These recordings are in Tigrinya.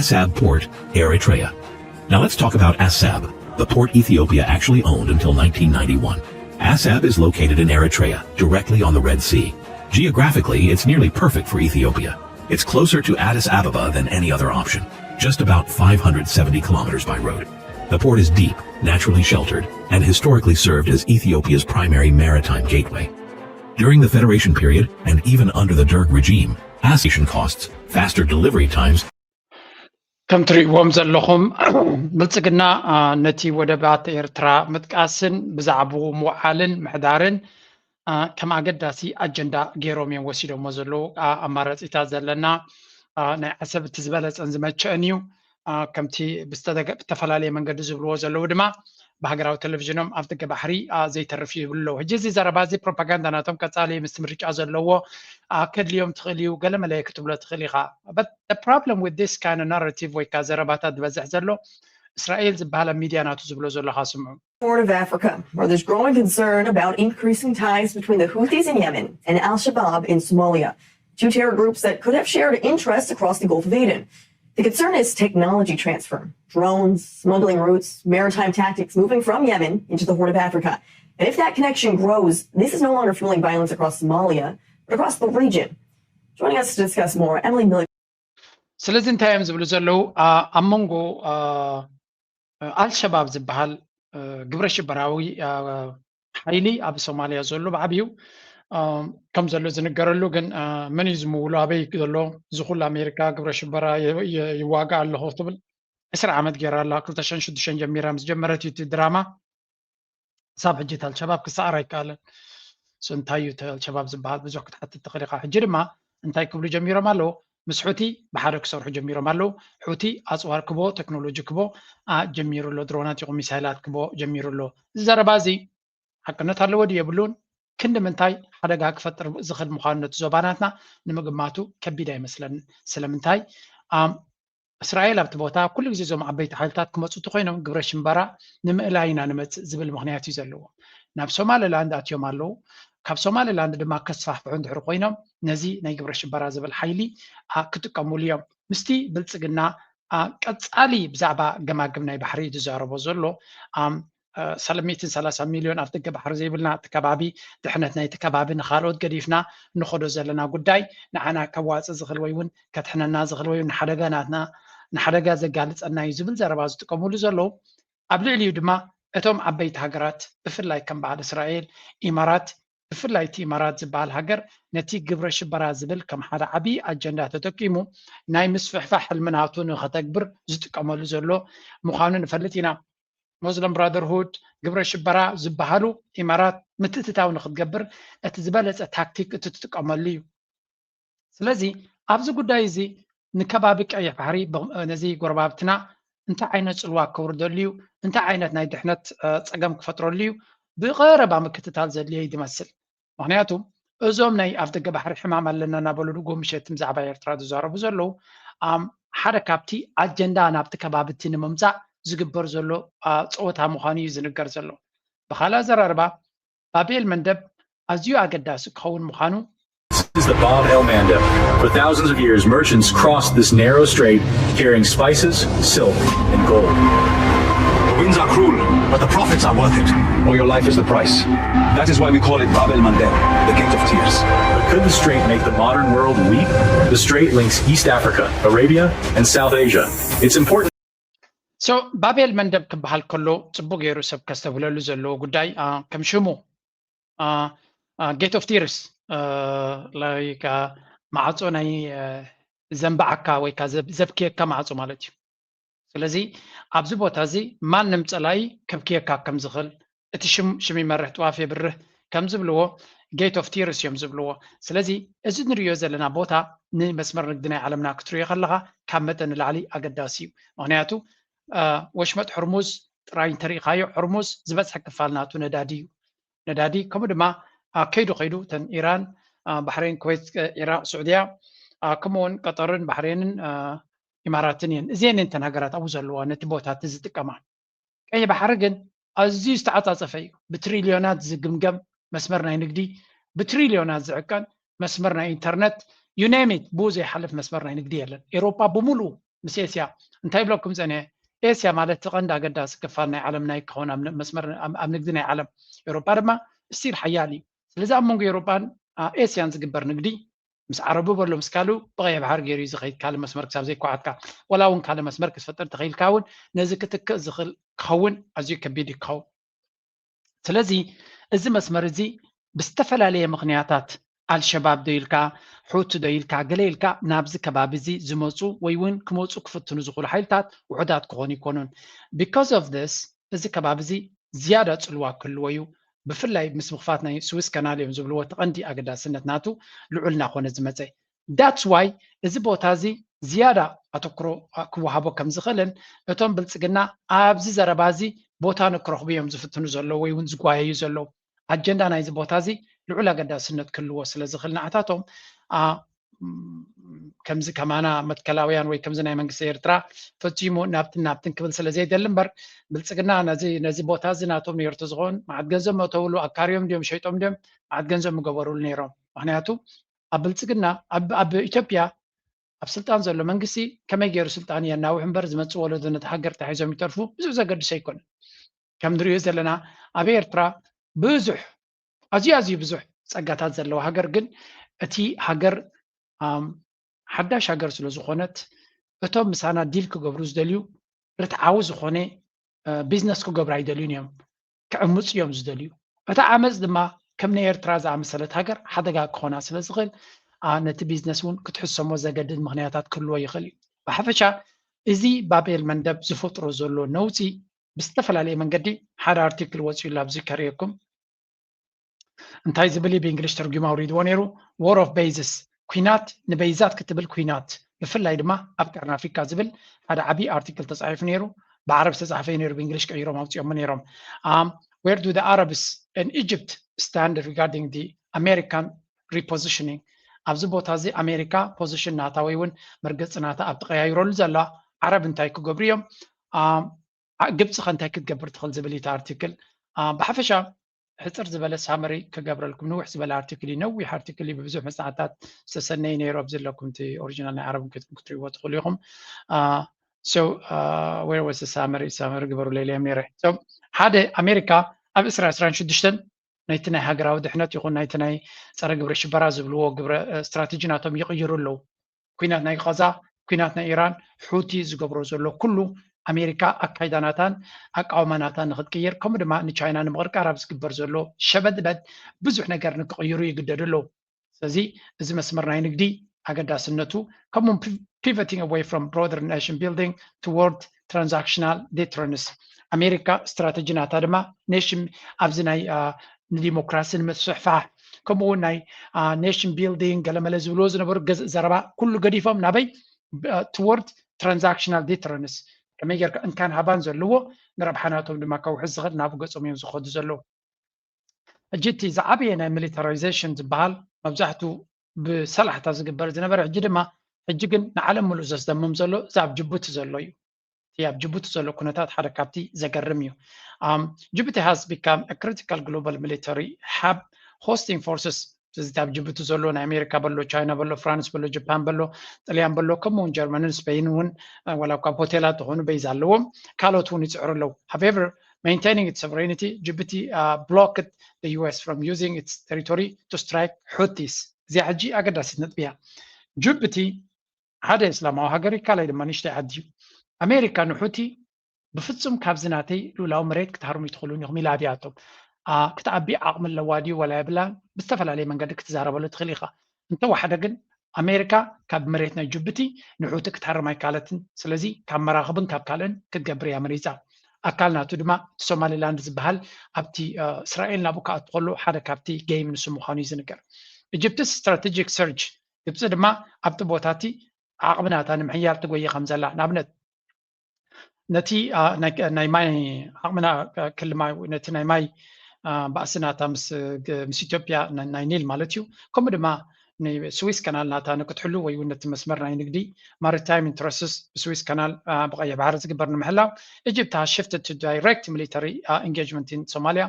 Asab Port, Eritrea. Now let's talk about Asab, the port Ethiopia actually owned until nineteen ninety-one. Asab is located in Eritrea, directly on the Red Sea. Geographically, it's nearly perfect for Ethiopia. It's closer to Addis Ababa than any other option, just about five hundred seventy kilometers by road. The port is deep, naturally sheltered, and historically served as Ethiopia's primary maritime gateway. During the Federation period, and even under the Derg regime, assimilation costs, faster delivery times, ከም ትርእይዎም ዘለኹም ብልጽግና ነቲ ወደባት ኤርትራ ምጥቃስን ብዛዕባኡ ምውዓልን ምሕዳርን ከም ኣገዳሲ ኣጀንዳ ገይሮም እዮም ወሲዶሞ ዘለዉ። ኣማራጺታት ዘለና ናይ ዓሰብ እቲ ዝበለጸን ዝመቸአን እዩ። ከምቲ ብዝተፈላለየ መንገዲ ዝብልዎ ዘለዉ ድማ ብሃገራዊ ቴሌቪዥኖም ኣብ ደገ ባሕሪ ዘይተርፍ ይብሉ ኣለዉ። ሕጂ እዚ ዘረባ እዚ ፕሮፓጋንዳ ናቶም ቀጻሊ ምስቲ ምርጫ ዘለዎ ከድልዮም ትኽእል እዩ፣ ገለመለ ክትብሎ ትኽእል ኢኻ። But the problem with this kind of narrative ወይ ከዓ ዘረባታት ዝበዝሕ ዘሎ እስራኤል ዝበሃል ኣብ ሚድያ ናቱ ዝብሎ ዘሎ ኻስምዑ። Horn of Africa, where there's growing concern about increasing ties between the Houthis in Yemen and Al Shabaab in Somalia, two terror groups that could have shared interests across the Gulf of Aden. The concern is technology transfer, drones, smuggling routes, maritime tactics moving from Yemen into the Horn of Africa. And if that connection grows, this is no longer fueling violence across Somalia, but across the region. Joining us to discuss more, Emily Miller. ስለዚ እንታይ እዮም ዝብሉ ዘለዉ? ኣብ መንጎ ኣልሸባብ ዝበሃል ግብረ ሽበራዊ ሓይሊ ኣብ ሶማልያ ዘሎ ብዓብዩ ከም ዘሎ ዝንገረሉ፣ ግን መን እዩ ዝምውሉ፣ ኣበይ ዘሎ? እዚ ኩሉ ኣሜሪካ ግብረ ሽበራ ይዋጋእ ኣለኹ ትብል ዕስራ ዓመት ገይራ ኣላ። ክልተ ሽሕን ሽዱሽተን ጀሚራ ምስ ጀመረት እዩ እቲ ድራማ ክሳብ ሕጂ እቲ ኣልሸባብ ክሰኣር ኣይከኣለን። So እንታይ እዩ እቲ ኣልሸባብ ዝበሃል ብዙሕ ክትሓትት ትኽእል ኢኻ። ሕጂ ድማ እንታይ ክብሉ ጀሚሮም ኣለዉ? ምስ ሑቲ ብሓደ ክሰርሑ ጀሚሮም ኣለዉ። ሑቲ ኣፅዋር ክቦ፣ ቴክኖሎጂ ክቦ ጀሚሩ ኣሎ፣ ድሮናት ይኹን ሚሳይላት ክቦ ጀሚሩ ኣሎ። እዚ ዘረባ እዚ ሓቅነት ኣለዎ ድዩ የብሉን፣ ክንዲ ምንታይ ሓደጋ ክፈጥር ዝኽእል ምዃኑ ነቲ ዞባ ናትና ንምግማቱ ከቢድ ኣይመስለንን። ስለምንታይ እስራኤል ኣብቲ ቦታ ኩሉ ግዜ እዞም ዓበይቲ ሓይልታት ክመፁ እንተኮይኖም ግብረ ሽበራ ንምእላይ ኢና ንመፅእ ዝብል ምክንያት እዩ ዘለዎ። ናብ ሶማሊላንድ ኣትዮም ኣለዉ። ካብ ሶማሊላንድ ድማ ከስፋሕፍሑ እንድሕር ኮይኖም ነዚ ናይ ግብረ ሽበራ ዝብል ሓይሊ ክጥቀሙሉ እዮም። ምስቲ ብልፅግና ቀፃሊ ብዛዕባ ገማግም ናይ ባሕሪ ዝዛረቦ ዘሎ ሰለሚትን ሰላሳ ሚልዮን ኣብ ደገ ባሕሪ ዘይብልና እቲ ከባቢ ድሕነት ናይቲ ከባቢ ንካልኦት ገዲፍና ንኸዶ ዘለና ጉዳይ ንዓና ከዋፅእ ዝኽእል ወይ እውን ከድሕነና ዝኽእል ወይ ንሓደጋ ናትና ንሓደጋ ዘጋልፀና እዩ ዝብል ዘረባ ዝጥቀሙሉ ዘለዉ። ኣብ ልዕሊኡ ድማ እቶም ዓበይቲ ሃገራት ብፍላይ ከም በዓል እስራኤል፣ ኢማራት፣ ብፍላይ እቲ ኢማራት ዝበሃል ሃገር ነቲ ግብረ ሽበራ ዝብል ከም ሓደ ዓብዪ ኣጀንዳ ተጠቂሙ ናይ ምስፍሕፋሕ ሕልሚ ናቱ ንኸተግብር ዝጥቀመሉ ዘሎ ምዃኑ ንፈልጥ ኢና። ሞስለም ብራደርሁድ፣ ግብረ ሽበራ ዝበሃሉ ኢማራት ምትእትታው ንክትገብር እቲ ዝበለፀ ታክቲክ እቲ ትጥቀመሉ እዩ። ስለዚ ኣብዚ ጉዳይ እዚ ንከባቢ ቀይሕ ባሕሪ ነዚ ጎረባብትና እንታይ ዓይነት ፅልዋ ከውርደሉ እዩ፣ እንታይ ዓይነት ናይ ድሕነት ፀገም ክፈጥረሉ እዩ ብቐረባ ምክትታል ዘድልዮ እዩ ዝመስል። ምክንያቱ እዞም ናይ ኣፍ ደገ ባሕሪ ሕማም ኣለና እናበሉ ንጎ ምሸት ብዛዕባ ኤርትራ ዝዛረቡ ዘለዉ ሓደ ካብቲ ኣጀንዳ ናብቲ ከባቢ እቲ ንምምፃእ ዝግበር ዘሎ ፀወታ ምዃኑ እዩ ዝንገር ዘሎ። ብካልእ ኣዘራርባ ባቤል መንደብ ኣዝዩ ኣገዳሲ ክኸውን ምዃኑ This is the Bab el Mandeb. For thousands of years, merchants crossed this narrow strait carrying spices, silk, and gold. The winds are cruel, but the profits are worth it. Or your life is the price. That is why we call it Bab el Mandeb, the Gate of Tears. But could the strait make the modern world weep? The strait links East Africa, Arabia, and South Asia. It's important. So ባቤል መንደብ ክበሃል ከሎ ፅቡቅ ገይሩ ሰብ ከስተብህለሉ ዘለዎ ጉዳይ ከም ሽሙ Gate of Tears ማዕፆ ናይ ዘንባዓካ ወይ ዘብክየካ ማዕፆ ማለት እዩ። ስለዚ ኣብዚ ቦታ እዚ ማንም ፀላኢ ከብክየካ ከም ዝኽእል እቲ ሽም ሽም ይመርሕ ጥዋፍ የብርህ ከም ዝብልዎ Gate of Tears እዮም ዝብልዎ። ስለዚ እዚ ንሪኦ ዘለና ቦታ ንመስመር ንግዲ ናይ ዓለምና ክትሪኦ ከለኻ ካብ መጠን ንላዕሊ ኣገዳሲ እዩ። ምክንያቱ ወሽመጥ ሕርሙዝ ጥራይ እንተሪኢኻዮ ሕርሙዝ ዝበዝሐ ክፋል ናቱ ነዳዲ እዩ። ነዳዲ ከምኡ ድማ ከይዱ ከይዱ እተን ኢራን፣ ባሕሬን፣ ኩዌት፣ ኢራቅ፣ ስዑድያ ከምኡውን ቀጠርን ባሕሬንን ኢማራትን እየን። እዚአን እየን እተን ሃገራት ኣብኡ ዘለዋ ነቲ ቦታ እቲ ዝጥቀማ። ቀይ ባሕሪ ግን ኣዝዩ ዝተዓፃፀፈ እዩ። ብትሪልዮናት ዝግምገም መስመር ናይ ንግዲ፣ ብትሪልዮናት ዝዕቀን መስመር ናይ ኢንተርነት፣ you name it፣ ብኡ ዘይሓልፍ መስመር ናይ ንግዲ የለን። ኤሮፓ ብምሉኡ ምስ ኤስያ። እንታይ ይብለኩም ጸኒሐ? ኤስያ ማለት እቲ ቀንዲ ኣገዳሲ ክፋል ናይ ዓለም ናይ ክኸውን ኣብ ን-፣ መስመር ኣብ፣ ኣብ ንግዲ ናይ ዓለም። ኤውሮጳ ድማ ስቲል ሓያል እዩ። ስለዚ ኣብ መንጎ ኤውሮጳን፣ ኣ፣ ኤስያን ዝግበር ንግዲ ምስ ዓረቡ በሎ ምስ ካልኡ ብቐይሕ ባሕሪ ገይሩ እዩ ዝኸይድ፣ ካልእ መስመር ክሳብ ዘይኳዓትካ። ወላ እውን ካልእ መስመር ክትፈጥር ተኸኢልካ እውን ነዚ ክትክእ ዝኽእል ክኸውን ኣዝዩ ከቢድ እዩ ክኸውን። ስለዚ እዚ መስመር እዚ ብዝተፈላለየ ምኽንያታት ኣልሸባብ ዶ ኢልካ፣ ሑቲ ዶ ኢልካ፣ ገለ ኢልካ ናብዚ ከባቢ እዚ ዝመፁ ወይ እውን ክመፁ ክፍትኑ ዝኽእሉ ሓይልታት ውሑዳት ክኾኑ ኣይኮኑን። Because of this፣ እዚ ከባቢ እዚ ዝያዳ ፅልዋ ክህልዎ እዩ። ብፍላይ ምስ ምኽፋት ናይ ስዊስ ካናል እዮም ዝብልዎ እቲ ቀንዲ ኣገዳስነት ናቱ ልዑል እናኾነ ዝመፀ። That's why እዚ ቦታ እዚ ዝያዳ ኣተኩሮ ክወሃቦ ከም ዝኽእልን እቶም ብልፅግና ኣብዚ ዘረባ እዚ ቦታ ንክረኽቡ እዮም ዝፍትኑ ዘለዉ ወይ እውን ዝጓየዩ ዘለዉ። ኣጀንዳ ናይዚ ቦታ እዚ ልዑል ኣገዳስነት ክህልዎ ስለ ዝኽእል ንዓታቶም፣ ኣ፣ ም፣ ከምዚ ከማና መትከላውያን ወይ ከምዚ ናይ መንግስቲ ኤርትራ ፈጺሙ ናብትን ናብትን ክብል ስለ ዘይደሊ እምበር፣ ብልጽግና ነዚ፣ ነዚ ቦታ እዚ ናቶም ነይሩ ተዝኸውን መዓት ገንዘብ መእተውሉ፣ ኣካርዮም ድዮም ሸይጦም ድዮም መዓት ገንዘብ ምገበሩሉ ነይሮም። ምኽንያቱ ኣብ ብልጽግና፣ ኣብ፣ ኣብ ኢትዮጵያ ኣብ ስልጣን ዘሎ መንግስቲ ከመይ ገይሩ ስልጣን የናውሕ እምበር ዝመጽእ ወለዶ ነቲ ሃገር እንታይ ሒዞም ይተርፉ ብዙሕ ዘገድሶ ኣይኮነን። ከም ንሪኦ ዘለና ኣብ ኤርትራ ብዙሕ፣ ኣዝዩ፣ ኣዝዩ ብዙሕ ጸጋታት ዘለዎ ሃገር፣ ግን እቲ ሃገር፣ ኣም፣ ሓዳሽ ሃገር ስለ ዝኾነት እቶም ምሳና ዲል ክገብሩ ዝደልዩ ርትዓዊ ዝኾነ፣ እ፣ ቢዝነስ ክገብሩ ኣይደልዩን እዮም። ክዕምፁ እዮም ዝደልዩ። እቲ ዓመፅ ድማ ከም ናይ ኤርትራ ዝኣመሰለት ሃገር ሓደጋ ክኾና ስለ ዝኽእል፣ ኣ፣ ነቲ ቢዝነስ እውን ክትሕሰሞ ዘገድድ ምኽንያታት ክህልዎ ይኽእል እዩ። ብሓፈሻ እዚ ባብ ኤል መንደብ ዝፈጥሮ ዘሎ ነውፂ ብዝተፈላለየ መንገዲ ሓደ ኣርቲክል ወፂኡሉ ኣብዚ ከርእየኩም። እንታይ ዝብል እዩ ብእንግሊሽ ተርጉሙ ኣውሪድዎ ነይሩ? War of Bases፣ ኲናት ንበይዛት ክትብል ኲናት፣ ብፍላይ ድማ ኣብ ቀርኒ ኣፍሪካ ዝብል ሓደ ዓብዪ ኣርቲክል ተፃሒፉ ነይሩ። ብዓረብ ዝተፃሕፈ እዩ ነይሩ፣ ብእንግሊሽ ቀይሮም ኣውፂኦሞ ነይሮም። Um, where do the Arabs and Egypt stand regarding the American repositioning? ኣብዚ ቦታ እዚ ኣሜሪካ ፖዚሽን ናታ ወይ እውን መርገፂ ናታ ኣብ ተቀያይረሉ ዘላ ዓረብ እንታይ ክገብሩ እዮም? Um፣ ዓ-፣ ግብፂ ከ እንታይ ክትገብር ትኽእል ዝብል እዩ እቲ ኣርቲክል። ኣ፣ ብሓፈሻ ሕፅር ዝበለ ሳመሪ ክገብረልኩም፣ ንውሕ ዝበለ ኣርቲክል እዩ፣ ነዊሕ ኣርቲክል እዩ፣ ብብዙሕ መፅናዕትታት ዝተሰነየ ነይሩ። ኣብዚ ኣለኩም እቲ ኦሪጂናል ናይ ዓረብ ክትሪእዎ ትኽእሉ ኢኹም። ኣ፣ so፣ ኣ፣ where was the summary? ሳመሪ ግበሩለይ ኢለዮም ነይረ። So፣ ሓደ ኣሜሪካ ኣብ ዕስራ ዕስራን ሽዱሽተን ናይቲ ናይ ሃገራዊ ድሕነት ይኹን ናይቲ ናይ ፀረ ግብረ ሽበራ ዝብልዎ ግብረ፣ እ፣ ስትራቴጂ ናቶም ይቕይሩ ኣለዉ። ኲናት ናይ ቃዛ፣ ኲናት ናይ ኢራን፣ ሑቲ ዝገብሮ ዘሎ ኩሉ ኣሜሪካ ኣካይዳ ናታን ኣቃውማ ናታን ንክትቅይር፣ ከምኡ ድማ ንቻይና ንምቕርቃር ኣብ ዝግበር ዘሎ ሸበድበድ ብዙሕ ነገር ንክቕይሩ ይግደዱ ኣለዉ። ስለዚ እዚ መስመር ናይ ንግዲ ኣገዳስነቱ፣ ከምኡ ፒ-፣ pivoting away from broader nation building toward transactional deterrence። ኣሜሪካ ስትራተጂ ናታ ድማ ኔሽን ኣብዚ ናይ፣ ኣ፣ ንዲሞክራሲ ንምስፍሕፋሕ፣ ከምኡ እውን ናይ፣ ኣ፣ ኔሽን ቢልዲንግ ገለመለ ዝብልዎ ዝነበሩ ገዝ-፣ ዘረባ ኩሉ ገዲፎም ናበይ? ብ-፣ ኣ፣ ትዎርድ ትራንዛክሽናል ዲተረንስ፣ ከመይ ጌርካ እንካን ሃባን ዘለዎ ንረብሓ ናቶም ድማ ከውሕስ ዝኽእል ናብ ገጾም እዮም ዝኸዱ ዘለዉ። ሕጂ እቲ ዝዓበየ ናይ ሚሊታራይዜሽን ዝበሃል መብዛሕትኡ ብሰላሕታ ዝግበር ዝነበረ፣ ሕጂ ድማ፣ ሕጂ ግን ንዓለም ምሉእ ዘስደምም ዘሎ እዚ ኣብ ጅቡቲ ዘሎ እዩ። እቲ ኣብ ጅቡቲ ዘሎ ኩነታት ሓደ ካብቲ ዘገርም እዩ። Um, Djibouti has become a critical global military hub, hosting forces። እዚ ኣብ ጅቡቲ ዘሎ ናይ ኣሜሪካ በሎ፣ ቻይና በሎ፣ ፍራንስ በሎ፣ ጃፓን በሎ፣ ጥልያን በሎ፣ ከምኡ እውን ጀርመንን ስፔይን እውን፣ እ፣ ዋላ እኳ ሆቴላት ዝኾኑ በይዛ ኣለዎም፣ ካልኦት እውን ይፅዕሩ ኣለዉ። However, maintaining its sovereignty, Djibouti, uh, blocked the U S from using its territory to strike Houthis። እዚኣ ሕጂ ኣገዳሲት ነጥቢ እያ። ጅቡቲ ሓደ እስላማዊ ሃገር እዩ፣ ካልኣይ ድማ ንእሽተይ ዓዲ እዩ። ኣሜሪካ ንሑቲ ብፍጹም ካብዚ ናተይ ልኡላዊ መሬት ክትሃርሙ ኣይትኽእሉን ኢኹም ኢላ ኣብያቶም። ኣ፣ ክትኣቢ ዓቕሚ ኣለዋ ድዩ ዋላ የብላን? ብዝተፈላለየ መንገዲ ክትዛረበሉ ትኽእል ኢኻ። እንተወሓደ ግን ኣሜሪካ ካብ መሬት ናይ ጅቡቲ ንሑቲ ክትሃርም ኣይካለትን። ስለዚ ካብ መራኽብን ካብ ካልእን ክትገብር እያ መሪጻ። ኣካል ናቱ ድማ እቲ ሶማሊላንድ ዝበሃል ኣብቲ፣ እ፣ እስራኤል ናብኡ ክኣቱ ከሎ ሓደ ካብቲ ጌም ንሱ ምዃኑ እዩ ዝንገር። ኢጅፕትስ ስትራቴጂክ ሰርጅ፣ ግብፂ ድማ ኣብቲ ቦታ እቲ ዓቕሚ ናታ ንምሕያል ትጎየ ከም ዘላ፣ ንኣብነት ነቲ፣ ኣ፣ ናይ፣ ናይ ማይ ዓቕምና ክልማይ፣ ነቲ ናይ ማይ፣ ኣ፣ ባእሲ ናታ ምስ፣ ግ-፣ ምስ ኢትዮጵያ ና-፣ ናይ ኒል ማለት እዩ። ከምኡ ድማ ንስዊስ ካናል ናታ ንክትሕሉ ወይ እውን ነቲ መስመር ናይ ንግዲ ማሪታይም ኢንትረስትስ ብስዊስ ካናል፣ ኣ፣ ብቐይሕ ባሕሪ ዝግበር ንምሕላው ኢጅፕት has shifted to direct military፣ ኣ፣ engagement in Somalia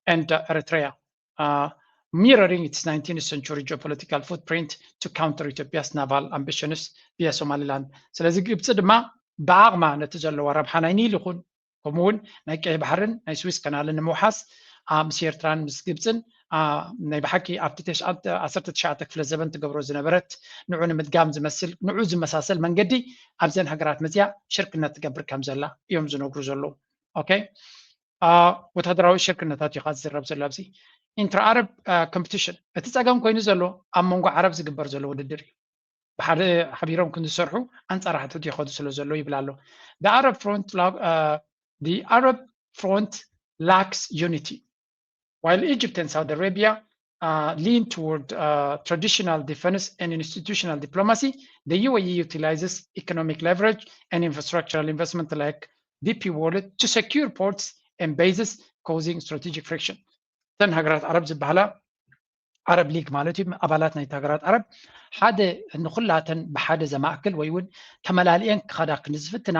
and Eritrea። ኣ፣ mirroring its nineteenth century geopolitical footprint to counter Ethiopia's naval ambitions via Somaliland። ስለዚ ግብፂ ድማ ብዓቕማ ነቲ ዘለዋ ረብሓ ናይ ኒል ይኹን ከምኡ እውን ናይ ቀይ ባሕርን ናይ ስዊስ ከናልን ንምውሓስ ምስ ኤርትራን ምስ ግብፅን ናይ ብሓቂ ኣብቲ ዓሰርተ ትሽዓተ ክፍለ ዘበን ትገብሮ ዝነበረት ንዑ ንምድጋም ዝመስል ንዑ ዝመሳሰል መንገዲ ኣብዘን ሃገራት መፅያ ሽርክነት ትገብር ከም ዘላ እዮም ዝነግሩ ዘለዉ። ኦኬ፣ ወታደራዊ ሽርክነታት እዩ ዝዝረብ ዘሎ ኣብዚ። ኢንትራ ዓረብ ኮምፒቲሽን እቲ ፀገም ኮይኑ ዘሎ ኣብ መንጎ ዓረብ ዝግበር ዘሎ ውድድር እዩ። ብሓደ ሓቢሮም ክንዝሰርሑ ኣንፃር ሓድሕድ ይኸዱ ስለ ዘሎ ይብል ኣሎ። The Arab Front the Arab Front lacks unity. While Egypt and Saudi Arabia uh, lean toward uh, traditional defense and institutional diplomacy, the U A E utilizes economic leverage and infrastructural investment like D P World to secure ports and bases, causing strategic friction. እተን ሃገራት ዓረብ ዝበሃላ ዓረብ ሊግ ማለት እዩ፣ ኣባላት ናይቲ ሃገራት ዓረብ ሓደ ንኩላተን ብሓደ ዘማእክል ወይ እውን ተመላሊአን ክኸዳ ክንዝፍትና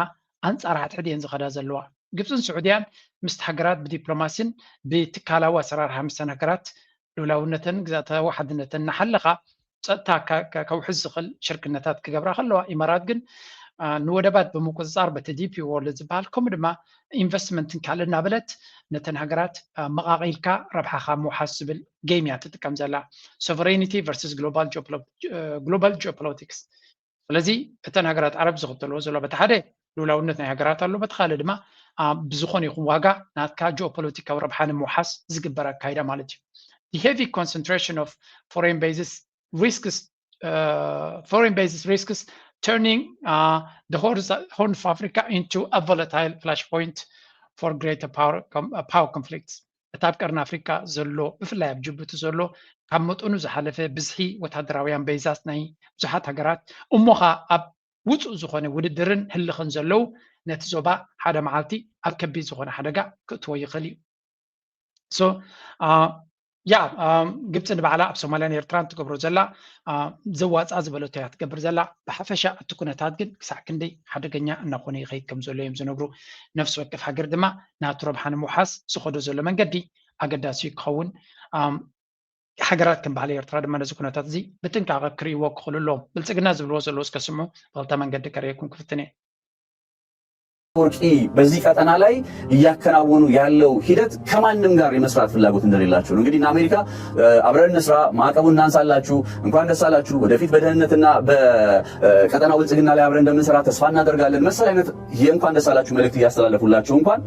ኣንፃር ሓድሕድ እየን ዝኸዳ ዘለዋ። ግብፅን ስዑድያን ምስቲ ሃገራት ብዲፕሎማሲን ብትካላዊ ኣሰራርሓ ምስተን ሃገራት ልውላውነተን ግዛታዊ ሓድነተን እናሓለኻ ፀጥታ ከውሕዝ ዝኽእል ሽርክነታት ክገብራ ከለዋ፣ ኢማራት ግን ንወደባት ብምቁፅፃር በቲ ዲፒ ወርልድ ዝበሃል ከምኡ ድማ ኢንቨስትመንትን ካልእ እናበለት ነተን ሃገራት መቓቒልካ ረብሓኻ ምውሓስ ዝብል ጌም እያ ትጥቀም ዘላ። ሶቨሬኒቲ ቨርስስ ግሎባል ጂኦፖለቲክስ። ስለዚ እተን ሃገራት ዓረብ ዝኽተልዎ ዘሎ በቲ ሓደ ልውላውነት ናይ ሃገራት ኣሎ፣ በቲ ካልእ ድማ ብዝኾነ ይኹን ዋጋ ናትካ ጂኦፖለቲካዊ ረብሓ ንምውሓስ ዝግበር ኣካይዳ ማለት እዩ። The heavy concentration of foreign bases risks uh, foreign bases risks turning uh, the Horn of Africa into a volatile flashpoint for greater power, com- uh, power conflicts. እቲ ኣብ ቀርኒ ኣፍሪካ ዘሎ ብፍላይ ኣብ ጅቡቲ ዘሎ ካብ መጠኑ ዝሓለፈ ብዝሒ ወታደራውያን በይዛት ናይ ብዙሓት ሃገራት እሞ ኸኣ ኣብ ውፁእ ዝኾነ ውድድርን ህልኽን ዘለዉ ነቲ ዞባ ሓደ መዓልቲ ኣብ ከቢድ ዝኾነ ሓደጋ ክእትዎ ይኽእል እዩ። So uh, ያ ግብፂ ንባዕላ ኣብ ሶማልያን ኤርትራን ትገብሮ ዘላ ዘዋፃ ዝበለቶ እያ ትገብር ዘላ። ብሓፈሻ እቲ ኩነታት ግን ክሳዕ ክንደይ ሓደገኛ እናኾነ ይኸይድ ከም ዘሎ እዮም ዝነግሩ። ነፍሲ ወከፍ ሃገር ድማ ናቱ ረብሓ ንምውሓስ ዝኸዶ ዘሎ መንገዲ ኣገዳሲ እዩ ክኸውን። ሃገራት ከም ባህሊ ኤርትራ ድማ ነዚ ኩነታት እዚ ብጥንቃቐ ክርእይዎ ክኽእሉ ኣለዎም። ብልፅግና ዝብልዎ ዘለዉ እስከ ስምዑ፣ ብክልተ መንገዲ ከርእየኩም ክፍትን እየ። ወርቂ በዚህ ቀጠና ላይ እያከናወኑ ያለው ሂደት ከማንም ጋር የመስራት ፍላጎት እንደሌላቸው ነው። እንግዲህ እነ አሜሪካ አብረን እንስራ፣ ማዕቀቡ እናንሳላችሁ፣ እንኳን ደስ አላችሁ፣ ወደፊት በደህንነትና በቀጠናው ብልጽግና ላይ አብረን እንደምንሰራ ተስፋ እናደርጋለን መሰል አይነት የእንኳን ደስ አላችሁ መልእክት እያስተላለፉላቸው እንኳን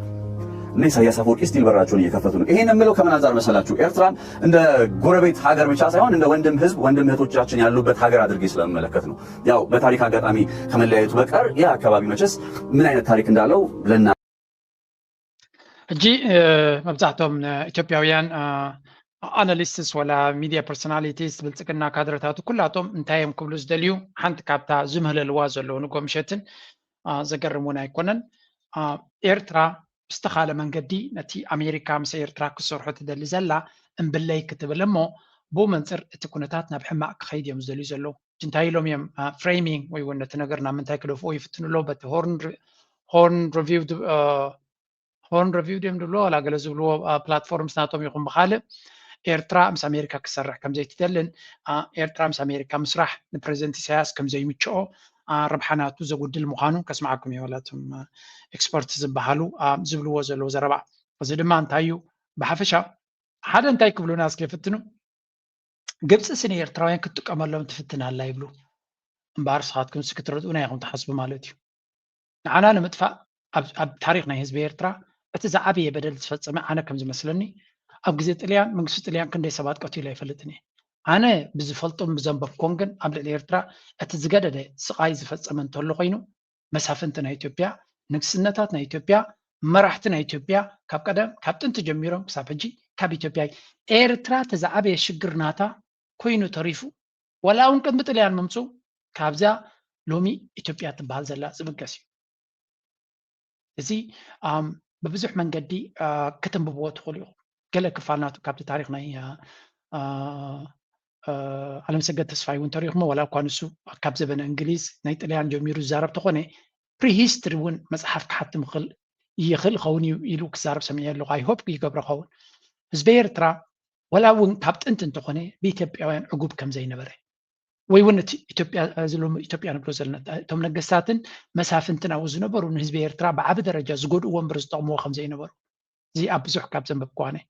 እነ ኢሳያስ አፈወርቂ ስቲል በራቸውን እየከፈቱ ነው። ይሄን የምለው ከምን አንጻር መሰላችሁ? ኤርትራን እንደ ጎረቤት ሀገር ብቻ ሳይሆን እንደ ወንድም ህዝብ፣ ወንድም እህቶቻችን ያሉበት ሀገር አድርጌ ስለምመለከት ነው። ያው በታሪክ አጋጣሚ ከመለያየቱ በቀር ይህ አካባቢ መቼስ ምን አይነት ታሪክ እንዳለው ለና ሕጂ መብዛሕቶም ኢትዮጵያውያን ኣናሊስትስ ወላ ሚድያ ፐርሶናሊቲስ ብልፅግና ካድረታቱ ኩላቶም እንታይ እዮም ክብሉ ዝደልዩ? ሓንቲ ካብታ ዝምህለልዋ ዘለዉ ንጎምሸትን ዘገርም እውን ኣይኮነን። ኤርትራ ብዝተኻለ መንገዲ ነቲ ኣሜሪካ ምስ ኤርትራ ክሰርሖ ትደሊ ዘላ እምብለይ ክትብል እሞ ብኡ መንፅር እቲ ኩነታት ናብ ሕማቕ ክኸይድ እዮም ዝደልዩ ዘለዉ። እንታይ ኢሎም እዮም ፍሬሚንግ ወይ እውን ነቲ ነገር ናብ ምንታይ ክደፍኦ ይፍትኑ ኣለዉ? በቲ ሆርን ሪቪው ሆርን ሪቪው ድዮም ዝብልዎ ዋላ ገለ ዝብልዎ ፕላትፎርምስ ናቶም ይኹን ብካልእ ኤርትራ ምስ ኣሜሪካ ክሰርሕ ከምዘይትደልን ኤርትራ ምስ ኣሜሪካ ምስራሕ ንፕሬዚደንት ኢሳያስ ከምዘይምችኦ ረብሓ ናቱ ዘጉድል ምዃኑ ከስምዓኩም እየ። ዋላቶም ኤክስፐርት ዝበሃሉ ዝብልዎ ዘለዉ ዘረባ እዚ ድማ እንታይ እዩ? ብሓፈሻ ሓደ እንታይ ክብሉና እስከ ይፍትኑ። ግብፂ ሲ ንኤርትራውያን ክትጥቀመሎም ትፍትን ኣላ ይብሉ። እምበኣር ንስኻትኩም ሲ ክትረድኡና ኢኹም ትሓስቡ ማለት እዩ። ንዓና ንምጥፋእ ኣብ ታሪኽ ናይ ህዝቢ ኤርትራ እቲ ዝዓበየ በደል ዝፈፀመ ኣነ ከም ዝመስለኒ ኣብ ግዜ ጥልያን መንግስቲ ጥልያን ክንደይ ሰባት ቀቲሉ ኣይፈልጥን እየ። ኣነ ብዝፈልጦን ብዘንበብኮን ግን ኣብ ልዕሊ ኤርትራ እቲ ዝገደደ ስቓይ ዝፈፀመ እንተሎ ኮይኑ መሳፍንቲ ናይ ኢትዮጵያ፣ ንግስነታት ናይ ኢትዮጵያ፣ መራሕቲ ናይ ኢትዮጵያ ካብ ቀደም ካብ ጥንቲ ጀሚሮም ክሳብ ሕጂ ካብ ኢትዮጵያ ኤርትራ እቲ ዝዓበየ ሽግር ናታ ኮይኑ ተሪፉ ዋላ እውን ቅድሚ ጥልያን ምምፅኡ ካብዛ ሎሚ ኢትዮጵያ ትበሃል ዘላ ዝብገስ እዩ። እዚ ብብዙሕ መንገዲ ክትንብብዎ ትኽእሉ ኢኹም። ገለ ክፋል ናቱ ካብቲ ታሪክ ናይ ኣለምሰገድ ተስፋይ እውን ተሪእኹሞ ዋላ እኳ ንሱ ካብ ዘበነ እንግሊዝ ናይ ጥልያን ጀሚሩ ዝዛረብ ተኾነ ፕሪሂስትሪ እውን መፅሓፍ ክሓትም ይኽእል ይኽእል ኸውን እዩ ኢሉ ክዛረብ ሰሚዐ ኣለኹ። ኣይሆፕ ይገብሮ ኸውን። ህዝቢ ኤርትራ ወላ እውን ካብ ጥንቲ እንተኾነ ብኢትዮጵያውያን ዕጉብ ከም ዘይነበረ፣ ወይ እውን እቲ ኢትዮጵያ፣ እዚ ሎሚ ኢትዮጵያ ንብሎ ዘለና፣ እቶም ነገስታትን መሳፍንትን ኣብኡ ዝነበሩ ንህዝቢ ኤርትራ ብዓቢ ደረጃ ዝጎድእዎ እምበር ዝጠቕምዎ ከም ዘይነበሩ፣ እዚ ኣብ ብዙሕ ካብ ዘንበብክዋ እየ።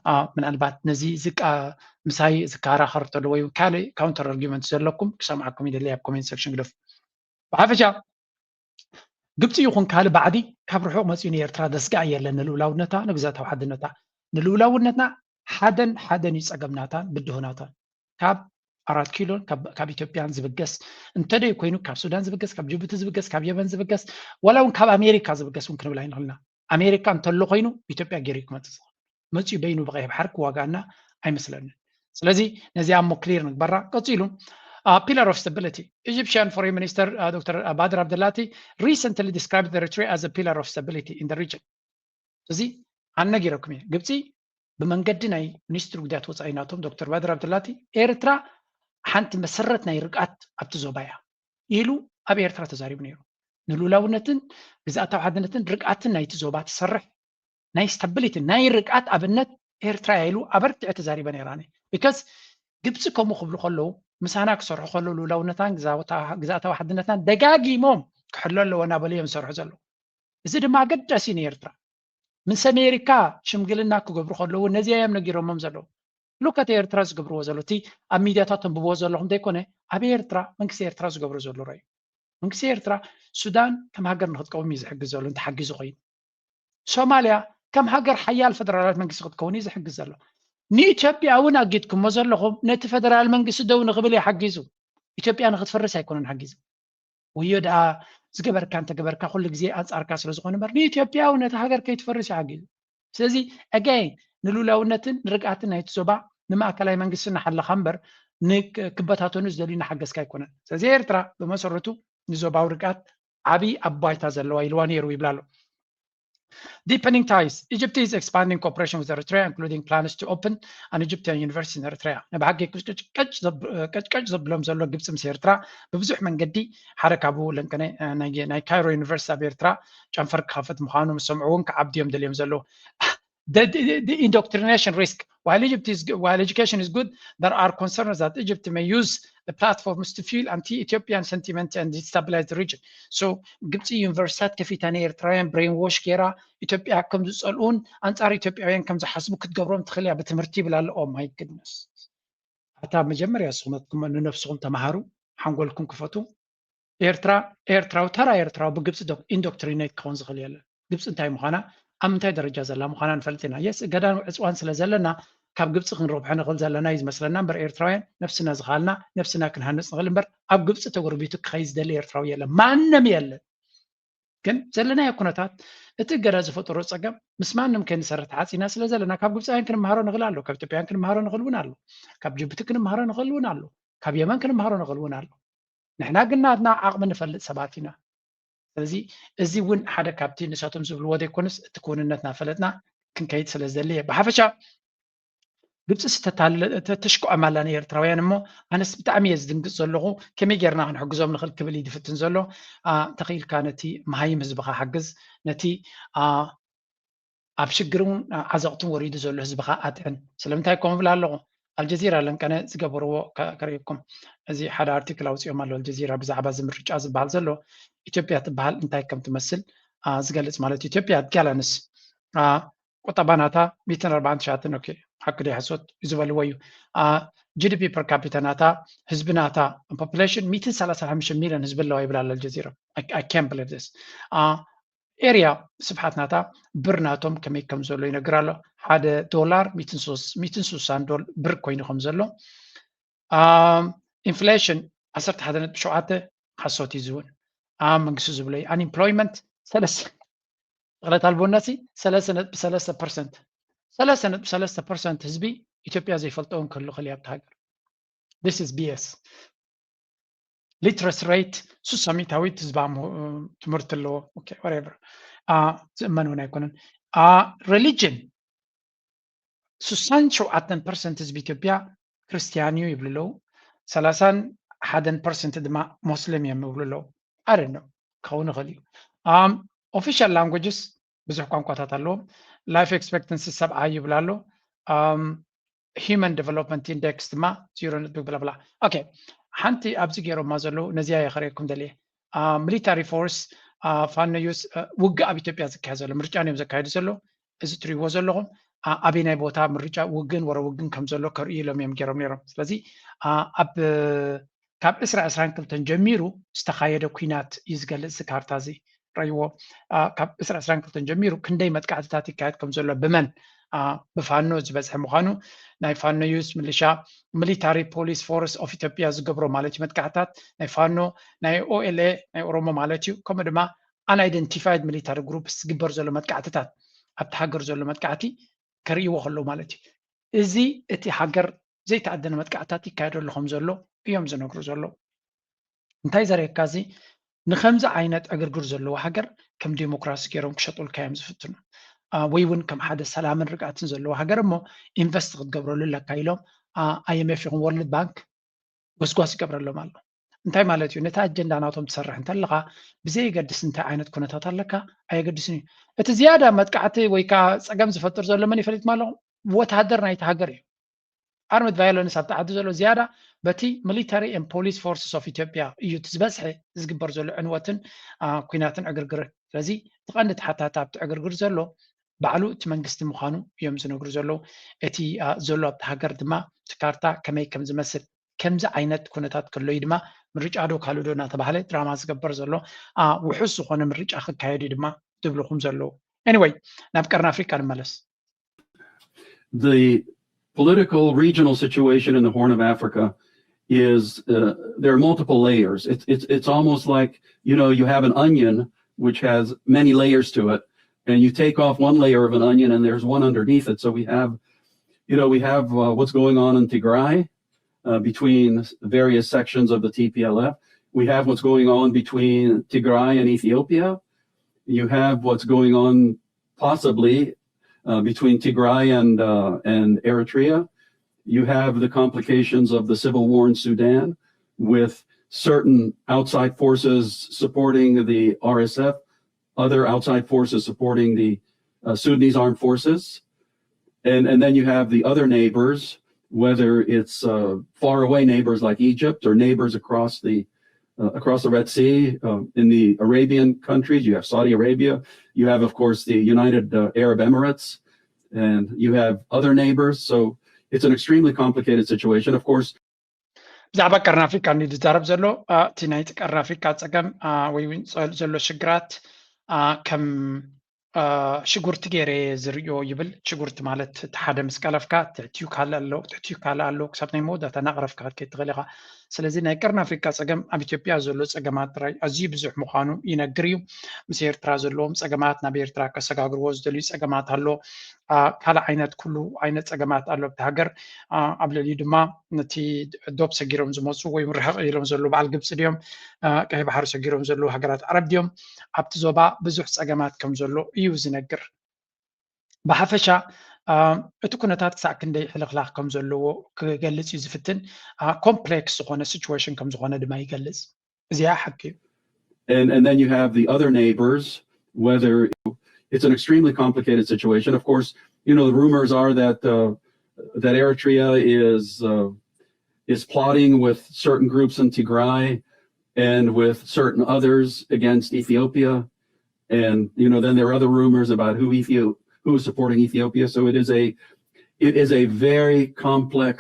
አ፣ ምናልባት ነዚ ዝቃ-፣ ምሳይ ዝከራኸር ተሎ ወይ ካልእ ካውንተር ኣርጊመንት ዘለኩም ክሰምዓኩም ይደሊ፣ ኣብ ኮሜንት ሴክሽን ግደፉ። ብሓፈሻ ግብፂ ይኹን ካልእ ባዕዲ ካብ ርሑቕ መፂኡ ንኤርትራ ዘስግኣ የለን። ንልኡላውነታ፣ ንግዛታዊ ሓድነታ፣ ንልኡላውነትና ሓደን ሓደን እዩ ጸገምናታን ብድሆናታን። ካብ ኣራት ኪሎን ካብ፣ ካብ ኢትዮጵያን ዝብገስ እንተደይ ኮይኑ፣ ካብ ሱዳን ዝብገስ፣ ካብ ጅቡቲ ዝብገስ፣ ካብ የመን ዝብገስ፣ ዋላ እውን ካብ ኣሜሪካ ዝብገስ እውን ክንብል ኣይንኽእልና። ኣሜሪካ እንተሎ ኮይኑ ኢትዮጵያ ገይሩ እዩ ክመጽእ ዝኽእል። መጺኡ በይኑ ብቐይሕ ባሕሪ ክዋጋኣና ኣይመስለንን። ስለዚ ነዚኣ እሞ ክሊር ንግበራ። ቀጺሉ፣ አ፣ ፒላር ኦፍ ስታቢሊቲ፣ ኢጂፕሽያን ፎሬን ሚኒስተር፣ አ፣ ዶክተር ባድር ኣብደላቲ recently described Eritrea as a pillar of stability in the region። እዚ ኣነ ነጊረኩም እየ። ግብፂ ብመንገዲ ናይ ሚኒስትሪ ጉዳያት ወፃኢ ናቶም ዶክተር ባድር ኣብደላቲ፣ ኤርትራ ሓንቲ መሰረት ናይ ርግኣት ኣብቲ ዞባ እያ ኢሉ ኣብ ኤርትራ ተዛሪቡ ነይሩ። ንልኡላውነትን ግዝኣታዊ ሓድነትን ርግኣትን ናይቲ ዞባ ትሰርሕ ናይ ስታቢሊቲ ናይ ርግኣት ኣብነት ኤርትራ እያ ኢሉ ኣበርቲዐ ተዛሪበ ነይራ። ቢካዝ ግብፂ ከምኡ ክብሉ ከለዉ ምሳና ክሰርሑ ከለዉ ልኡላውነታን ግዛታ-፣ ግዝኣታዊ ሓድነታን ደጋጊሞም ክሕሎ ኣለዎ እናበሉ እዮም ዝሰርሑ ዘለዉ። እዚ ድማ ኣገዳሲ እዩ ንኤርትራ። ምስ ኣሜሪካ ሽምግልና ክገብሩ ከለዉ ነዚ እዮም ነጊሮሞም ዘለዉ። ሉክ ኣት ኤርትራ ዝገብርዎ ዘለዉ፣ እቲ ኣብ ሚድያታት ተንብብዎ ዘለኹም ዘይኮነ፣ ኣብ ኤርትራ መንግስቲ ኤርትራ ዝገብሮ ዘሎ ርኣዩ። መንግስቲ ኤርትራ ሱዳን ከም ሃገር ንክትቀውም እዩ ዝሕግዝ ዘሎ፣ እንተሓጊዙ ኮይኑ። ሶማልያ ከም ሃገር ሓያል ፈደራላዊት መንግስቲ ክትከውን እዩ ዝሕግዝ ዘሎ። ንኢትዮጵያ እውን ኣጊድኩሞ ዘለኹም ነቲ ፈደራል መንግስቲ ደው ንክብል እዩ ሓጊዙ። ኢትዮጵያ ንክትፈርስ ኣይኮነን ሓጊዙ። ወዮ ደኣ ዝገበርካ እንተገበርካ ኩሉ ግዜ ኣንጻርካ ስለ ዝኾነ እምበር፣ ንኢትዮጵያ እውን ነቲ ሃገር ከይትፈርስ እዩ ሓጊዙ። ስለዚ ኣጋይን ንልኡላውነትን ንርግኣትን ናይቲ ዞባ ንማእከላይ መንግስቲ እናሓለኻ እምበር ንክ-፣ ክበታተኑ ዝደልዩ እናሓገዝካ ኣይኮነን። ስለዚ ኤርትራ ብመሰረቱ ንዞባዊ ርግኣት ዓብዪ ኣብ ባይታ ዘለዋ ኢልዋ ነይሩ ይብላ ኣሎ። Deepening ties. Egypt is expanding cooperation with Eritrea, including plans to open an Egyptian university in Eritrea. ንብሓቂ ቅጭቅጭ ዘብ-፣ ቀጭቀጭ ዘብሎም ዘሎ ግብፂ ምስ ኤርትራ ብብዙሕ መንገዲ ሓደ ካብኡ ለንቀነ፣ እ፣ ናይ፣ ናይ ካይሮ ዩኒቨርሲቲ ኣብ ኤርትራ ጨንፈር ክኸፍት ምዃኑ ምስ ሰምዑ እውን ክዓብዱ እዮም ደልዮም ዘለዉ። The, the, the indoctrination risk. While Egypt is, while education is good, there are concerns that Egypt may use the platforms to fuel anti-Ethiopian sentiment and destabilize the region. So ግብፂ ዩኒቨርሲታት ከፊታ ንኤርትራውያን ብሬን ዎሽ ገይራ ኢትዮጵያ ከም ዝፀልኡን ኣንፃር ኢትዮጵያውያን ከም ዝሓስቡ ክትገብሮም ትኽእል እያ ብትምህርቲ ይብል ኣሎ። Oh my goodness። ኣታ መጀመርያ ንስኹም ንነብስኹም ተምሃሩ፣ ሓንጎልኩም ክፈቱ። ኤርትራ፣ ኤርትራዊ፣ ተራ ኤርትራዊ ብግብፂ ዶ-፣ ኢንዶክትሪኔት ክኸውን ዝኽእል የለን። ግብፂ እንታይ ምዃና፣ ኣብ ምንታይ ደረጃ ዘላ ምዃና ንፈልጥ ኢና። የስ፣ እገዳን ዕፅዋን ስለ ዘለና ካብ ግብፂ ክንረብሖ ንኽእል ዘለና እዩ ዝመስለና እምበር ኤርትራውያን ነብስና ዝኸኣልና ነብስና ክንሃንፅ ንኽእል እምበር ኣብ ግብፂ ተጎርቢቱ ክኸይድ ዝደሊ ኤርትራዊ የለን። ማንም የለን። ግን ዘለናዮ ኩነታት እቲ እገዳ ዝፈጠሮ ፀገም ምስ ማንም ከይንሰርሕ ተዓፂና ስለ ዘለና ካብ ግብፃውያን ክንምሃሮ ንኽእል ኣሎ፣ ካብ ኢትዮጵያውያን ክንምሃሮ ንኽእል እውን ኣሎ፣ ካብ ጅቡቲ ክንምሃሮ ንኽእል እውን ኣሎ፣ ካብ የመን ክንምሃሮ ንኽእል እውን ኣሎ። ንሕና ግን ናትና ዓቕሚ ንፈልጥ ሰባት ኢና። ስለዚ እዚ እውን ሓደ ካብቲ ንሳቶም ዝብልዎ ዘይኮነስ እቲ ክውንነትና ፈለጥና ክንከይድ ስለ ዝደሊ እየ። ብሓፈሻ ግብፂ ስተታለ-፣ ተ-፣ ተሽክዖም ኣላ ንኤርትራውያን እሞ ኣነስ ብጣዕሚ እየ ዝድንግፅ ዘለኹ። ከመይ ጌርና ክንሕግዞም ንኽእል ክብል እዩ ዝፍትን ዘሎ። አ፣ እንተኽኢልካ ነቲ መሃይም ህዝብኻ ሓግዝ፣ ነቲ፣ አ፣ ኣብ ሽግርን ዓዘቕትን ወሪዱ ዘሎ ህዝብኻ ኣጥዕን። ስለምንታይ ከምኡ እብል ኣለኹ? ኣልጀዚራ ለንቀነ ዝገበርዎ ከ-፣ ከርእየኩም። እዚ ሓደ ኣርቲክል ኣውፂኦም ኣሎ ኣልጀዚራ ብዛዕባ እዚ ምርጫ ዝበሃል ዘሎ። ኢትዮጵያ ትበሃል እንታይ ከም ትመስል፣ አ፣ ዝገልፅ ማለት እዩ። ኢትዮጵያ ኣድጊ ኣላ ንስ፣ አ፣ ቁጠባ ናታ ሚእትን ኣርባዓን ትሽዓተን፣ ኦኬ፣ ሓቂ ድዩ ሓሶት እዩ ዝበልዎ እዩ። አ፣ ጂ ዲ ፒ ፐር ካፒታ ናታ፣ ህዝቢ ናታ፣ ፖፑሌሽን ሚእትን ሰላሳን ሓሙሽተን ሚልዮን ህዝቢ ኣለዋ ይብል ኣሎ ኣልጀዚራ። I, I can't believe this። አ፣ ኤርያ ስፍሓት ናታ ብር ናቶም ከመይ ከም ዘሎ ይነግር ኣሎ። ሓደ ዶላር ሚእትን ሶስ-፣ ሚእትን ስሳን ዶል-፣ ብር ኮይኑ ከም ዘሎ። ኣም፣ ኢንፍሌሽን ዓሰርተ ሓደ ነጥቢ ሸውዓተ ሓሶት እዩ ዝውን። ኣም፣ መንግስቲ ዝብሎ እዩ። ኣንኢምፕሎይመንት ሰለስተ፣ ጠቕለል ኣልቦነሲ ሰለስተ ነጥቢ ሰለስተ ፐርሰንት፣ ሰለስተ ነጥቢ ሰለስተ ፐርሰንት ህዝቢ ኢትዮጵያ ዘይፈልጦ እውን ክህሉ ክእል እዩ ኣብቲ ሃገር። This is ቢ ኤስ። ሊትረሲ ሬት ሱሳ ሚእታዊት ህዝባ ሙ-፣ ትምህርቲ ኣለዎ። ኦኬ፣ ዋትኤቨር። አ፣ ዝእመን እውን ኣይኮነን። አ፣ ሪሊጅን ሱሳን ሸውዓተን ፐርሰንት ህዝቢ ኢትዮጵያ ክርስትያን እዩ ይብሉ ኣለዉ። ሰላሳን ሓደን ፐርሰንት ድማ ሞስሊም እዮም ይብሉ ኣለዉ። I don't know፣ ክኸውን ይኽእል እዩ። ኣም፣ ኦፊሻል ላንጉጅስ ብዙሕ ቋንቋታት ኣለዎም። ላይፍ ኤክስፔክተንሲ ሰብዓ ይብል ኣሎ። ኣም፣ Human Development Index ድማ ዜሮ ነጥቢ ብላ ብላ። ኦኬ፣ ሓንቲ ኣብዚ ገይሮማ ዘለዉ ነዚያ የኸረየኩም ደልየ። ሚሊታሪ ፎርስ ፋኖ ዩስ ውግእ ኣብ ኢትዮጵያ ዝካየድ ዘሎ ምርጫ እዮም ዘካየዱ ዘለዉ። እዚ ትሪእዎ ዘለኹም ኣበየናይ ቦታ ምርጫ ውግን ወረ ውግን ከም ዘሎ ከርእዩ ኢሎም እዮም ገይሮም ነይሮም። ስለዚ ኣብ ካብ ዕስራ ዕስራን ክልተን ጀሚሩ ዝተኻየደ ኲናት እዩ ዝገልጽ እዚ ካርታ እዚ። ረይዎ ካብ ዕስራ ዕስራን ክልተን ጀሚሩ ክንደይ መጥቃዕትታት ይካየድ ከም ዘሎ ብመን ብፋኖ ዝበዝሐ ምዃኑ ናይ ፋኖ ዩስ ምልሻ ሚሊታሪ ፖሊስ ፎርስ ኦፍ ኢትዮጵያ ዝገብሮ ማለት እዩ መጥቃዕትታት ናይ ፋኖ ናይ ኦኤልኤ ናይ ኦሮሞ ማለት እዩ ከምኡ ድማ unidentified military groups ዝግበር ዘሎ መጥቃዕትታት ኣብቲ ሃገር ዘሎ መጥቃዕቲ ከርእይዎ ከለዉ ማለት እዩ እዚ እቲ ሃገር ዘይተኣደነ መጥቃዕትታት ይካየደሉ ከም ዘሎ እዮም ዝነግሩ ዘለዉ እንታይ ዘርእየካ እዚ ንከምዚ ዓይነት ዕግርግር ዘለዎ ሃገር ከም ዴሞክራሲ ገይሮም ክሸጡልካ እዮም ዝፍትኑ ወይ እውን ከም ሓደ ሰላምን ርግኣትን ዘለዎ ሃገር እሞ ኢንቨስት ክትገብረሉ ኣለካ ኢሎም ኣይኤምኤፍ ይኹን ወርልድ ባንክ ጎስጓስ ይገብረሎም ኣሎ እንታይ ማለት እዩ ነቲ ኣጀንዳ ናቶም ትሰርሕ እንተለካ ብዘየገድስ እንታይ ዓይነት ኩነታት ኣለካ ኣየገድስን እዩ እቲ ዝያዳ መጥቃዕቲ ወይ ከዓ ፀገም ዝፈጥር ዘሎ መን ይፈልጥ ማለኹም ወታሃደር ናይቲ ሃገር እዩ armed violence ኣብቲ ዓዲ ዘሎ ዝያዳ በቲ military and police forces of ኢትዮጵያ እዩ እቲ ዝበዝሐ ዝግበር ዘሎ ዕንወትን ኩናትን ዕግርግርን ስለዚ እቲ ቀንዲ ተሓታቲ ኣብቲ ዕግርግር ዘሎ ባዕሉ እቲ መንግስቲ ምዃኑ እዮም ዝነግሩ ዘለዉ እቲ ዘሎ ኣብቲ ሃገር ድማ እቲ ካርታ ከመይ ከም ዝመስል ከምዚ ዓይነት ኩነታት ከሎ እዩ ድማ ምርጫ ዶ ካልእ ዶ እናተባሃለ ድራማ ዝገበር ዘሎ ውሑስ ዝኾነ ምርጫ ክካየድ እዩ ድማ ዝብልኹም ዘለዉ anyway ናብ ቀርኒ ኣፍሪቃ ንመለስ the political regional situation in the Horn of Africa is uh, there are multiple layers. It's, it's, it's almost like, you know, you have an onion which has many layers to it, and you take off one layer of an onion and there's one underneath it. So we have, you know, we have uh, what's going on in Tigray uh, between various sections of the T P L F. We have what's going on between Tigray and Ethiopia. You have what's going on possibly uh, between Tigray and, uh, and Eritrea. You have the complications of the civil war in Sudan with certain outside forces supporting the R S F, other outside forces supporting the uh, Sudanese armed forces. And, and then you have the other neighbors, whether it's uh, faraway neighbors like Egypt or neighbors across the uh, across the Red Sea, uh, in the Arabian countries, you have Saudi Arabia, you have, of course, the United uh, Arab Emirates, and you have other neighbors. So it's an extremely complicated situation. Of course, ብዛዕባ ቀርኒ ኣፍሪቃ እንዲ ዝዛረብ ዘሎ እቲ ናይቲ ቀርኒ ኣፍሪቃ ፀገም ወይ እውን ዘሎ ሽግራት ከም ሽጉርቲ ገይረ ዝርእዮ ይብል ሽጉርቲ ማለት እቲ ሓደ ምስ ቀለፍካ ትሕትዩ ካልእ ኣሎ ትሕትዩ ካልእ ኣሎ ክሳብ ናይ መወዳእታ እናቕረፍካ ክትከይድ ትኽእል ኢኻ ስለዚ ናይ ቀርኒ ኣፍሪቃ ፀገም ኣብ ኢትዮጵያ ዘሎ ፀገማት ጥራይ ኣዝዩ ብዙሕ ምዃኑ ይነግር እዩ ምስ ኤርትራ ዘለዎም ፀገማት ናብ ኤርትራ ከሰጋግርዎ ዝደልዩ ፀገማት ኣሎ ካልእ ዓይነት ኩሉ ዓይነት ፀገማት ኣሎ ኣብቲ ሃገር ኣብ ልዕሊኡ ድማ ነቲ ዶብ ሰጊሮም ዝመፁ ወይ ርሕቕ ኢሎም ዘለዉ በዓል ግብፂ ድዮም ቀይ ባሕሪ ሰጊሮም ዘለዉ ሃገራት ዓረብ ድዮም ኣብቲ ዞባ ብዙሕ ፀገማት ከም ዘሎ እዩ ዝነግር ብሓፈሻ እቲ ኩነታት ክሳዕ ክንደይ ሕልኽላኽ ከም ዘለዎ ክገልፅ እዩ ዝፍትን ኮምፕሌክስ ዝኾነ ሲቹዌሽን ከም ዝኾነ ድማ ይገልፅ እዚኣ ሓቂ እዩ And, and then you have the other neighbors, whether it's an extremely complicated situation. Of course, you know, the rumors are that uh, that Eritrea is uh, is plotting with certain groups in Tigray and with certain others against Ethiopia. And you know, then there are other rumors about who Ethiopia who is supporting Ethiopia. So it is a it is a very complex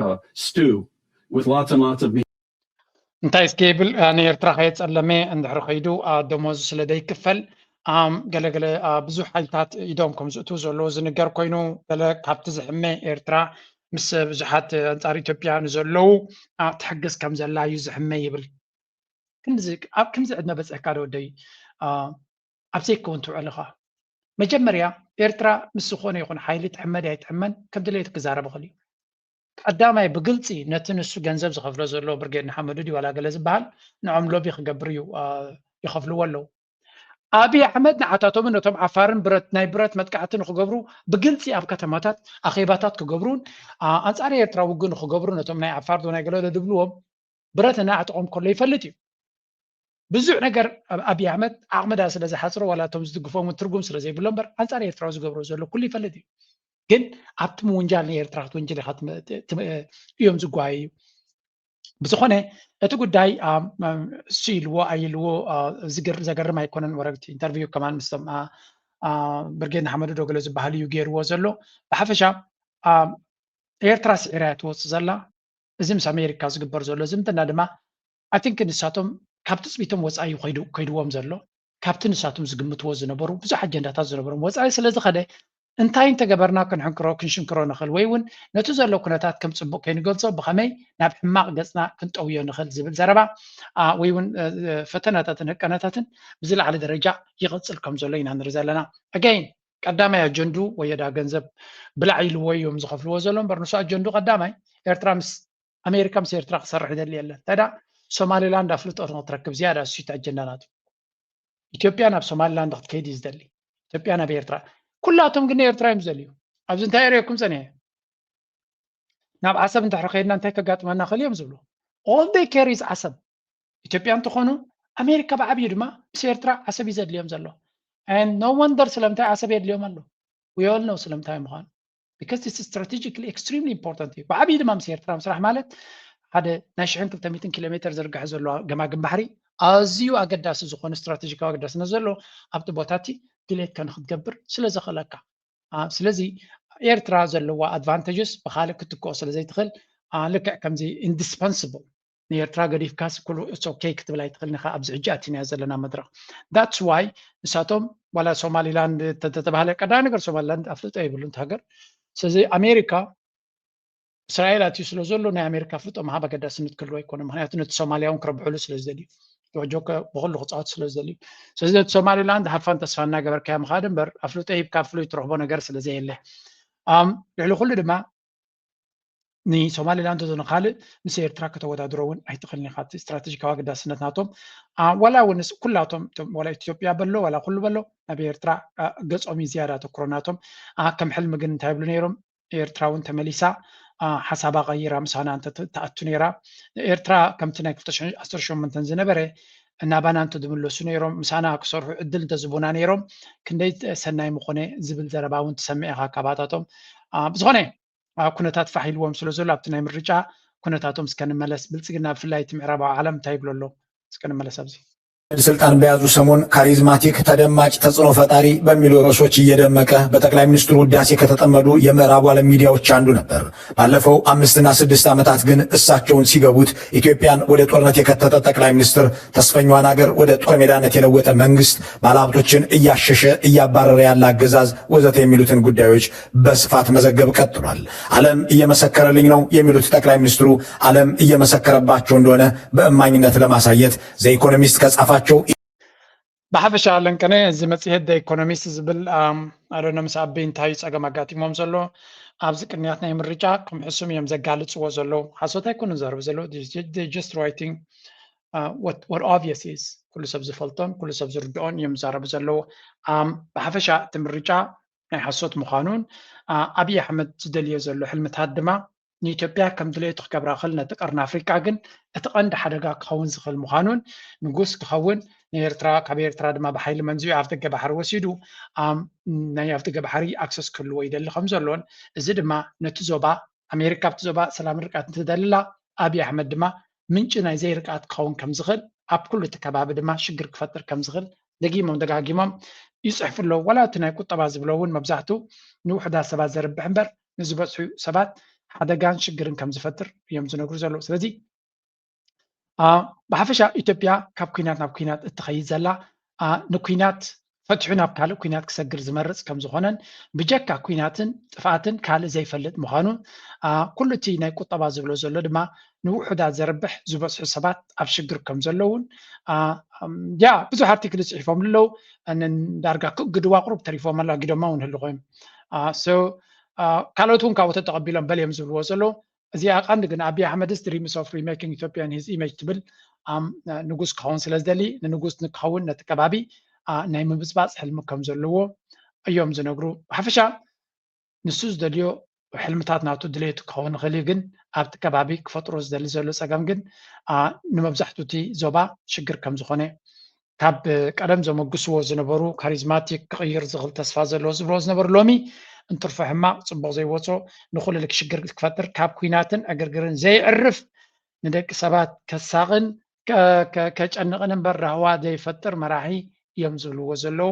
uh, stew with lots and lots of meat. እንታይ እስኪ ይብል ንኤርትራ ከየጸለመ እንድሕሪ ከይዱ ደሞዙ ስለ ዘይክፈል ገለገለ ብዙሕ ሓይልታት ኢዶም ከም ዝእትዉ ዘለዉ ዝንገር ኮይኑ ገለ ካብቲ ዝሕመ ኤርትራ ምስ ብዙሓት ኣንጻር ኢትዮጵያ ንዘለዉ ትሕግዝ ከም ዘላ እዩ ዝሕመ ይብል ክንዚ ኣብ ከምዚ ዕድመ በፅሕካ ዶ ወደይ ኣብ ዘይከውን ትውዕል ኢኻ መጀመርያ ኤርትራ ምስ ዝኾነ ይኹን ሓይሊ ትሕመድ ኣይትሕመን ከም ድሌት ክዛረብ ይኽእል እዩ ቀዳማይ ብግልፂ ነቲ ንሱ ገንዘብ ዝኸፍሎ ዘሎ ብርጌድ ንሓመዱ ድዩ ዋላ ገለ ዝበሃል ንዖም ሎቢ ክገብር እዩ ይኸፍልዎ ኣለዉ ኣብይ ኣሕመድ ንዓታቶምን ነቶም ዓፋርን ብረት ናይ ብረት መጥቃዕቲ ንክገብሩ ብግልፂ ኣብ ከተማታት ኣኼባታት ክገብሩን ኣንፃር ኤርትራ ውግእ ንክገብሩ ነቶም ናይ ዓፋር ዶ ናይ ገለዶ ድብልዎም ብረት እናዕጥቖም ከሎ ይፈልጥ እዩ ብዙሕ ነገር ኣብይ ኣሕመድ ዓቕሚ ዳ ስለ ዝሓፅሮ ዋላ እቶም ዝድግፎም እውን ትርጉም ስለ ዘይብሎ እምበር ኣንፃር ኤርትራዊ ዝገብሮ ዘሎ ኩሉ ይፈልጥ እዩ ግን ኣብቲ ምውንጃል ንኤርትራ ክትውንጅል ኢኻ እዮም ዝጓየዩ። ብዝኾነ እቲ ጉዳይ እሱ ኢልዎ ኣይልዎ ዘገርም ኣይኮነን። ወረግቲ ኢንተርቪው ከማን ምስቶም ብርጌድ ንሓመዱ ዶ ገለ ዝበሃል እዩ ገይርዎ ዘሎ። ብሓፈሻ ኤርትራ ስዒራ እያ ትወፅእ ዘላ። እዚ ምስ ኣሜሪካ ዝግበር ዘሎ ዝምድና ድማ ኣይ ቲንክ ንሳቶም ካብ ትፅቢቶም ወፃኢ ከይድዎም ዘሎ ካብቲ ንሳቶም ዝግምትዎ ዝነበሩ ብዙሕ ኣጀንዳታት ዝነበሮም ወፃኢ ስለ ዝኸደ እንታይ እንተገበርና ክንሕንክሮ ክንሽንክሮ ንኽእል ወይ እውን ነቲ ዘሎ ኩነታት ከም ፅቡቅ ከይንገልፆ ብኸመይ ናብ ሕማቅ ገፅና ክንጠውዮ ንኽእል ዝብል ዘረባ ወይ እውን ፈተናታትን ህቀነታትን ብዝለዓለ ደረጃ ይቕፅል ከም ዘሎ ኢና ንርኢ ዘለና። ኣገይን ቀዳማይ ኣጀንዱ ወየዳ ገንዘብ ብላዕ ኢልዎ እዮም ዝኸፍልዎ ዘሎ እምበር ንሱ ኣጀንዱ ቀዳማይ ኤርትራ ምስ ኣሜሪካ ምስ ኤርትራ ክሰርሕ ይደሊ የለን። እንታይ ዳ ሶማሊላንድ ኣፍልጦ ንክትረክብ ዝያዳ እሱ ኣጀንዳ ናቱ። ኢትዮጵያ ናብ ሶማሊላንድ ክትከይድ እዩ ዝደሊ። ኢትዮጵያ ናብ ኤርትራ ኩላቶም ግን ኤርትራ እዮም ዝደልዩ። ኣብዚ እንታይ ርእየኩም ፀኒሐ ናብ ዓሰብ እንድሕር ከይድና እንታይ ከጋጥመና ክእል እዮም ዝብሉ። All they care is ዓሰብ። ኢትዮጵያ እንትኾኑ ኣሜሪካ ብዓብዩ ድማ ምስ ኤርትራ ዓሰብ እዩ ዘድልዮም ዘሎ። And no wonder ስለምንታይ ዓሰብ የድልዮም ኣሎ። We all know ስለምንታይ ምዃኑ። Because this is strategically extremely important እዩ። ብዓብዩ ድማ ምስ ኤርትራ ምስራሕ ማለት ሓደ ናይ ሽሕን ክልተ ሚእትን ኪሎ ሜትር ዝርግሐ ዘሎ ገማግም ባሕሪ ኣዝዩ ኣገዳሲ ዝኾነ ስትራቴጂካዊ ኣገዳስነት ዘሎ ኣብቲ ቦታ እቲ ድሌትካ ንክትገብር ስለ ዘኽእለካ። ስለዚ ኤርትራ ዘለዋ ኣድቫንቴጅስ ብካልእ ክትክኦ ስለ ዘይትኽእል ልክዕ ከምዚ ኢንዲስፐንስብል ንኤርትራ ገዲፍካስ ኩሉ it's okay ክትብል ኣይትኽእልን ኢኻ። ኣብዚ ሕጂ ኣቲናዮ ዘለና መድረኽ that's why ንሳቶም ዋላ ሶማሊላንድ ተተባህለ ቀዳሚ ነገር ሶማሊላንድ ኣፍልጦ የብሉን ሃገር። ስለዚ ኣሜሪካ እስራኤል ኣትዩ ስለ ዘሎ ናይ ኣሜሪካ ኣፍልጦ ምሃብ ኣገዳስነት ክህልዎ ኣይኮነ። ምክንያቱ ነቲ ሶማልያ እውን ክረብሕሉ ስለ ዝደልዩ ጆርጆ ብኩሉ ክፃወት ስለ ዝደልዩ ስለዚ ነቲ ሶማሊላንድ ሃፋን ተስፋ እናገበርካዮ ምኻድ እምበር ኣፍልጦ ሂብካ ፍሉይ ትረኽቦ ነገር ስለ ዘየለ ልዕሊ ኩሉ ድማ ንሶማሊላንድ ዶ ንካልእ ምስ ኤርትራ ከተወዳድሮ እውን ኣይትኽእልን ኢኻ። እቲ ስትራቴጂካዊ ኣገዳስነት ናቶም ዋላ እውን ኩላቶም ዋላ ኢትዮጵያ በሎ ዋላ ኩሉ በሎ ናብ ኤርትራ ገጾም እዩ ዝያዳ ኣተኩሮ ናቶም። ከም ሕልሚ ግን እንታይ ይብሉ ነይሮም? ኤርትራ እውን ተመሊሳ ሓሳባ ቀይራ ምሳና እንተትኣቱ ነይራ። ኤርትራ ከምቲ ናይ ክልተ ሽሕን ዓሰርተ ሸሞንተን ዝነበረ እናባና እንተዝምለሱ ነይሮም ምሳና ክሰርሑ ዕድል እንተዝቡና ነይሮም ክንደይ ሰናይ ምኾነ ዝብል ዘረባ እውን ትሰምዕ ኢኻ ካባታቶም። ብዝኾነ ኩነታት ፋሕ ኢልዎም ስለ ዘሎ ኣብቲ ናይ ምርጫ ኩነታቶም እስከ ንመለስ። ብልፅግና ብፍላይ እቲ ምዕራባዊ ዓለም እንታይ ይብሎ ኣሎ? እስከ ንመለስ ኣብዚ። ስልጣን በያዙ ሰሞን ካሪዝማቲክ፣ ተደማጭ፣ ተጽዕኖ ፈጣሪ በሚሉ ርዕሶች እየደመቀ በጠቅላይ ሚኒስትሩ ውዳሴ ከተጠመዱ የምዕራቡ ዓለም ሚዲያዎች አንዱ ነበር። ባለፈው አምስትና ስድስት ዓመታት ግን እሳቸውን ሲገቡት ኢትዮጵያን ወደ ጦርነት የከተተ ጠቅላይ ሚኒስትር፣ ተስፈኛዋን ሀገር ወደ ጦር ሜዳነት የለወጠ መንግስት፣ ባለሀብቶችን እያሸሸ እያባረረ ያለ አገዛዝ ወዘተ የሚሉትን ጉዳዮች በስፋት መዘገብ ቀጥሏል። ዓለም እየመሰከረልኝ ነው የሚሉት ጠቅላይ ሚኒስትሩ ዓለም እየመሰከረባቸው እንደሆነ በእማኝነት ለማሳየት ዘ ኢኮኖሚስት ከጻፋቸው ብሓፈሻ ለንቀነ እዚ መጽሔት ደ ኢኮኖሚስት ዝብል ኣዶነ ምስ ኣቢ እንታይ እዩ ጸገም ኣጋጢሞም ዘሎ ኣብዚ ቅንያት ናይ ምርጫ ከም ሕሱም እዮም ዘጋልጽዎ ዘለዉ። ሓሶት ኣይኮኑን ዘረቡ ዘለዉ just writing what obvious is ኩሉ ሰብ ዝፈልጦን ኩሉ ሰብ ዝርድኦን እዮም ዝዛረቡ ዘለዉ። ብሓፈሻ እቲ ምርጫ ናይ ሓሶት ምዃኑን ኣብይ ኣሕመድ ዝደልዮ ዘሎ ሕልምታት ድማ ንኢትዮጵያ ከም ድሌቱ ክገብራ ክእል ነቲ ቀርኒ ኣፍሪቃ ግን እቲ ቀንዲ ሓደጋ ክኸውን ዝኽእል ምዃኑን ንጉስ ክኸውን ንኤርትራ ካብ ኤርትራ ድማ ብሓይሊ መንዚዑ ኣፍ ደገ ባሕሪ ወሲዱ ናይ ኣፍ ደገ ባሕሪ ኣክሰስ ክህልዎ ይደሊ ከም ዘሎን እዚ ድማ ነቲ ዞባ ኣሜሪካ ኣብቲ ዞባ ሰላም ርቃት እንትደልላ ኣብይ ኣሕመድ ድማ ምንጪ ናይ ዘይርቃት ክኸውን ከም ዝኽእል ኣብ ኩሉ እቲ ከባቢ ድማ ሽግር ክፈጥር ከም ዝኽእል ደጊሞም ደጋጊሞም ይፅሕፉ ኣለዉ። ዋላ እቲ ናይ ቁጠባ ዝብሎ እውን መብዛሕቱ ንውሕዳት ሰባት ዘርብሕ እምበር ንዝበዝሑ ሰባት ሓደጋን ሽግርን ከም ዝፈጥር እዮም ዝነግሩ ዘለዉ። ስለዚ ብሓፈሻ ኢትዮጵያ ካብ ኩናት ናብ ኩናት እትኸይድ ዘላ ንኩናት ፈትሑ ናብ ካልእ ኩናት ክሰግር ዝመርፅ ከም ዝኾነን ብጀካ ኩናትን ጥፍኣትን ካልእ ዘይፈልጥ ምዃኑ ኩሉ እቲ ናይ ቁጠባ ዝብሎ ዘሎ ድማ ንውሑዳት ዘርብሕ ዝበዝሑ ሰባት ኣብ ሽግር ከም ዘለውን ያ ብዙሕ ኣርቲክል ፅሒፎም ኣለዉ። ዳርጋ ክእግድዋ ቁሩብ ተሪፎም ኣሎ ኣጊዶማ እውን ህሉ ኮይም ካልኦት እውን ካብኡ ተተቐቢሎም በል እዮም ዝብልዎ ዘለዉ። እዚኣ ቀንዲ ግን ኣቢይ ኣሕመድስ dreams of remaking Ethiopia in his image ትብል ንጉስ ክኸውን ስለ ዝደሊ ንንጉስ ንክኸውን ነቲ ከባቢ ናይ ምብፅባፅ ሕልሚ ከም ዘለዎ እዮም ዝነግሩ። ብሓፈሻ ንሱ ዝደልዮ ሕልምታት ናቱ ድሌቱ ክኸውን ይኽእል እዩ፣ ግን ኣብቲ ከባቢ ክፈጥሮ ዝደሊ ዘሎ ፀገም ግን ንመብዛሕቱ እቲ ዞባ ሽግር ከም ዝኾነ ካብ ቀደም ዘመጉስዎ ዝነበሩ ካሪዝማቲክ ክቕይር ዝኽእል ተስፋ ዘለዎ ዝብሎ ዝነበሩ ሎሚ እንትርፎ ሕማቕ ጽቡቕ ዘይወጾ ንኹሉ ልክ ሽግር ክፈጥር ካብ ኩናትን ዕግርግርን ዘይዕርፍ ንደቂ ሰባት ከሳቕን ከጨንቕን እምበር ራህዋ ዘይፈጥር መራሒ እዮም ዝብልዎ ዘለዉ።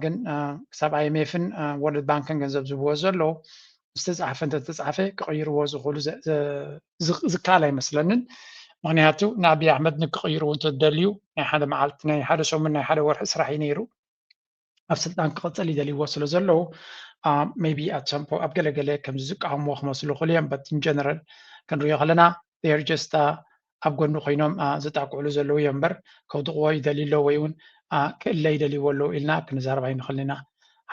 ግን ክሳብ ኣይኤምኤፍን ወርልድ ባንክን ገንዘብ ዝብዎ ዘለዉ ዝተፃሓፈ እንተተፃሓፈ ክቕይርዎ ዝኽእሉ ዝከኣል ኣይመስለንን። ምክንያቱ ንኣብይ ኣሕመድ ንክቕይርዎ እንተደልዩ ናይ ሓደ መዓልቲ ናይ ሓደ ሰሙን ናይ ሓደ ወርሒ ስራሕ እዩ ነይሩ። ኣብ ስልጣን ክቕፅል ይደልይዎ ስለ ዘለዉ maybe at some point ኣብ ገለገለ ከምዚ ዝቃወምዎ ክመስሉ ይኽእሉ እዮም። But in general ክንሪኦ ከለና they're just ኣብ ጎኒ ኮይኖም ዝጣቅዕሉ ዘለዉ እዮም እምበር ከውድቕዎ ይደልዩ ኣለዉ ወይ እውን ክእለ ይደልይዎ ኣለዉ ኢልና ክንዛረብ ኣይንኽእልን ኢና።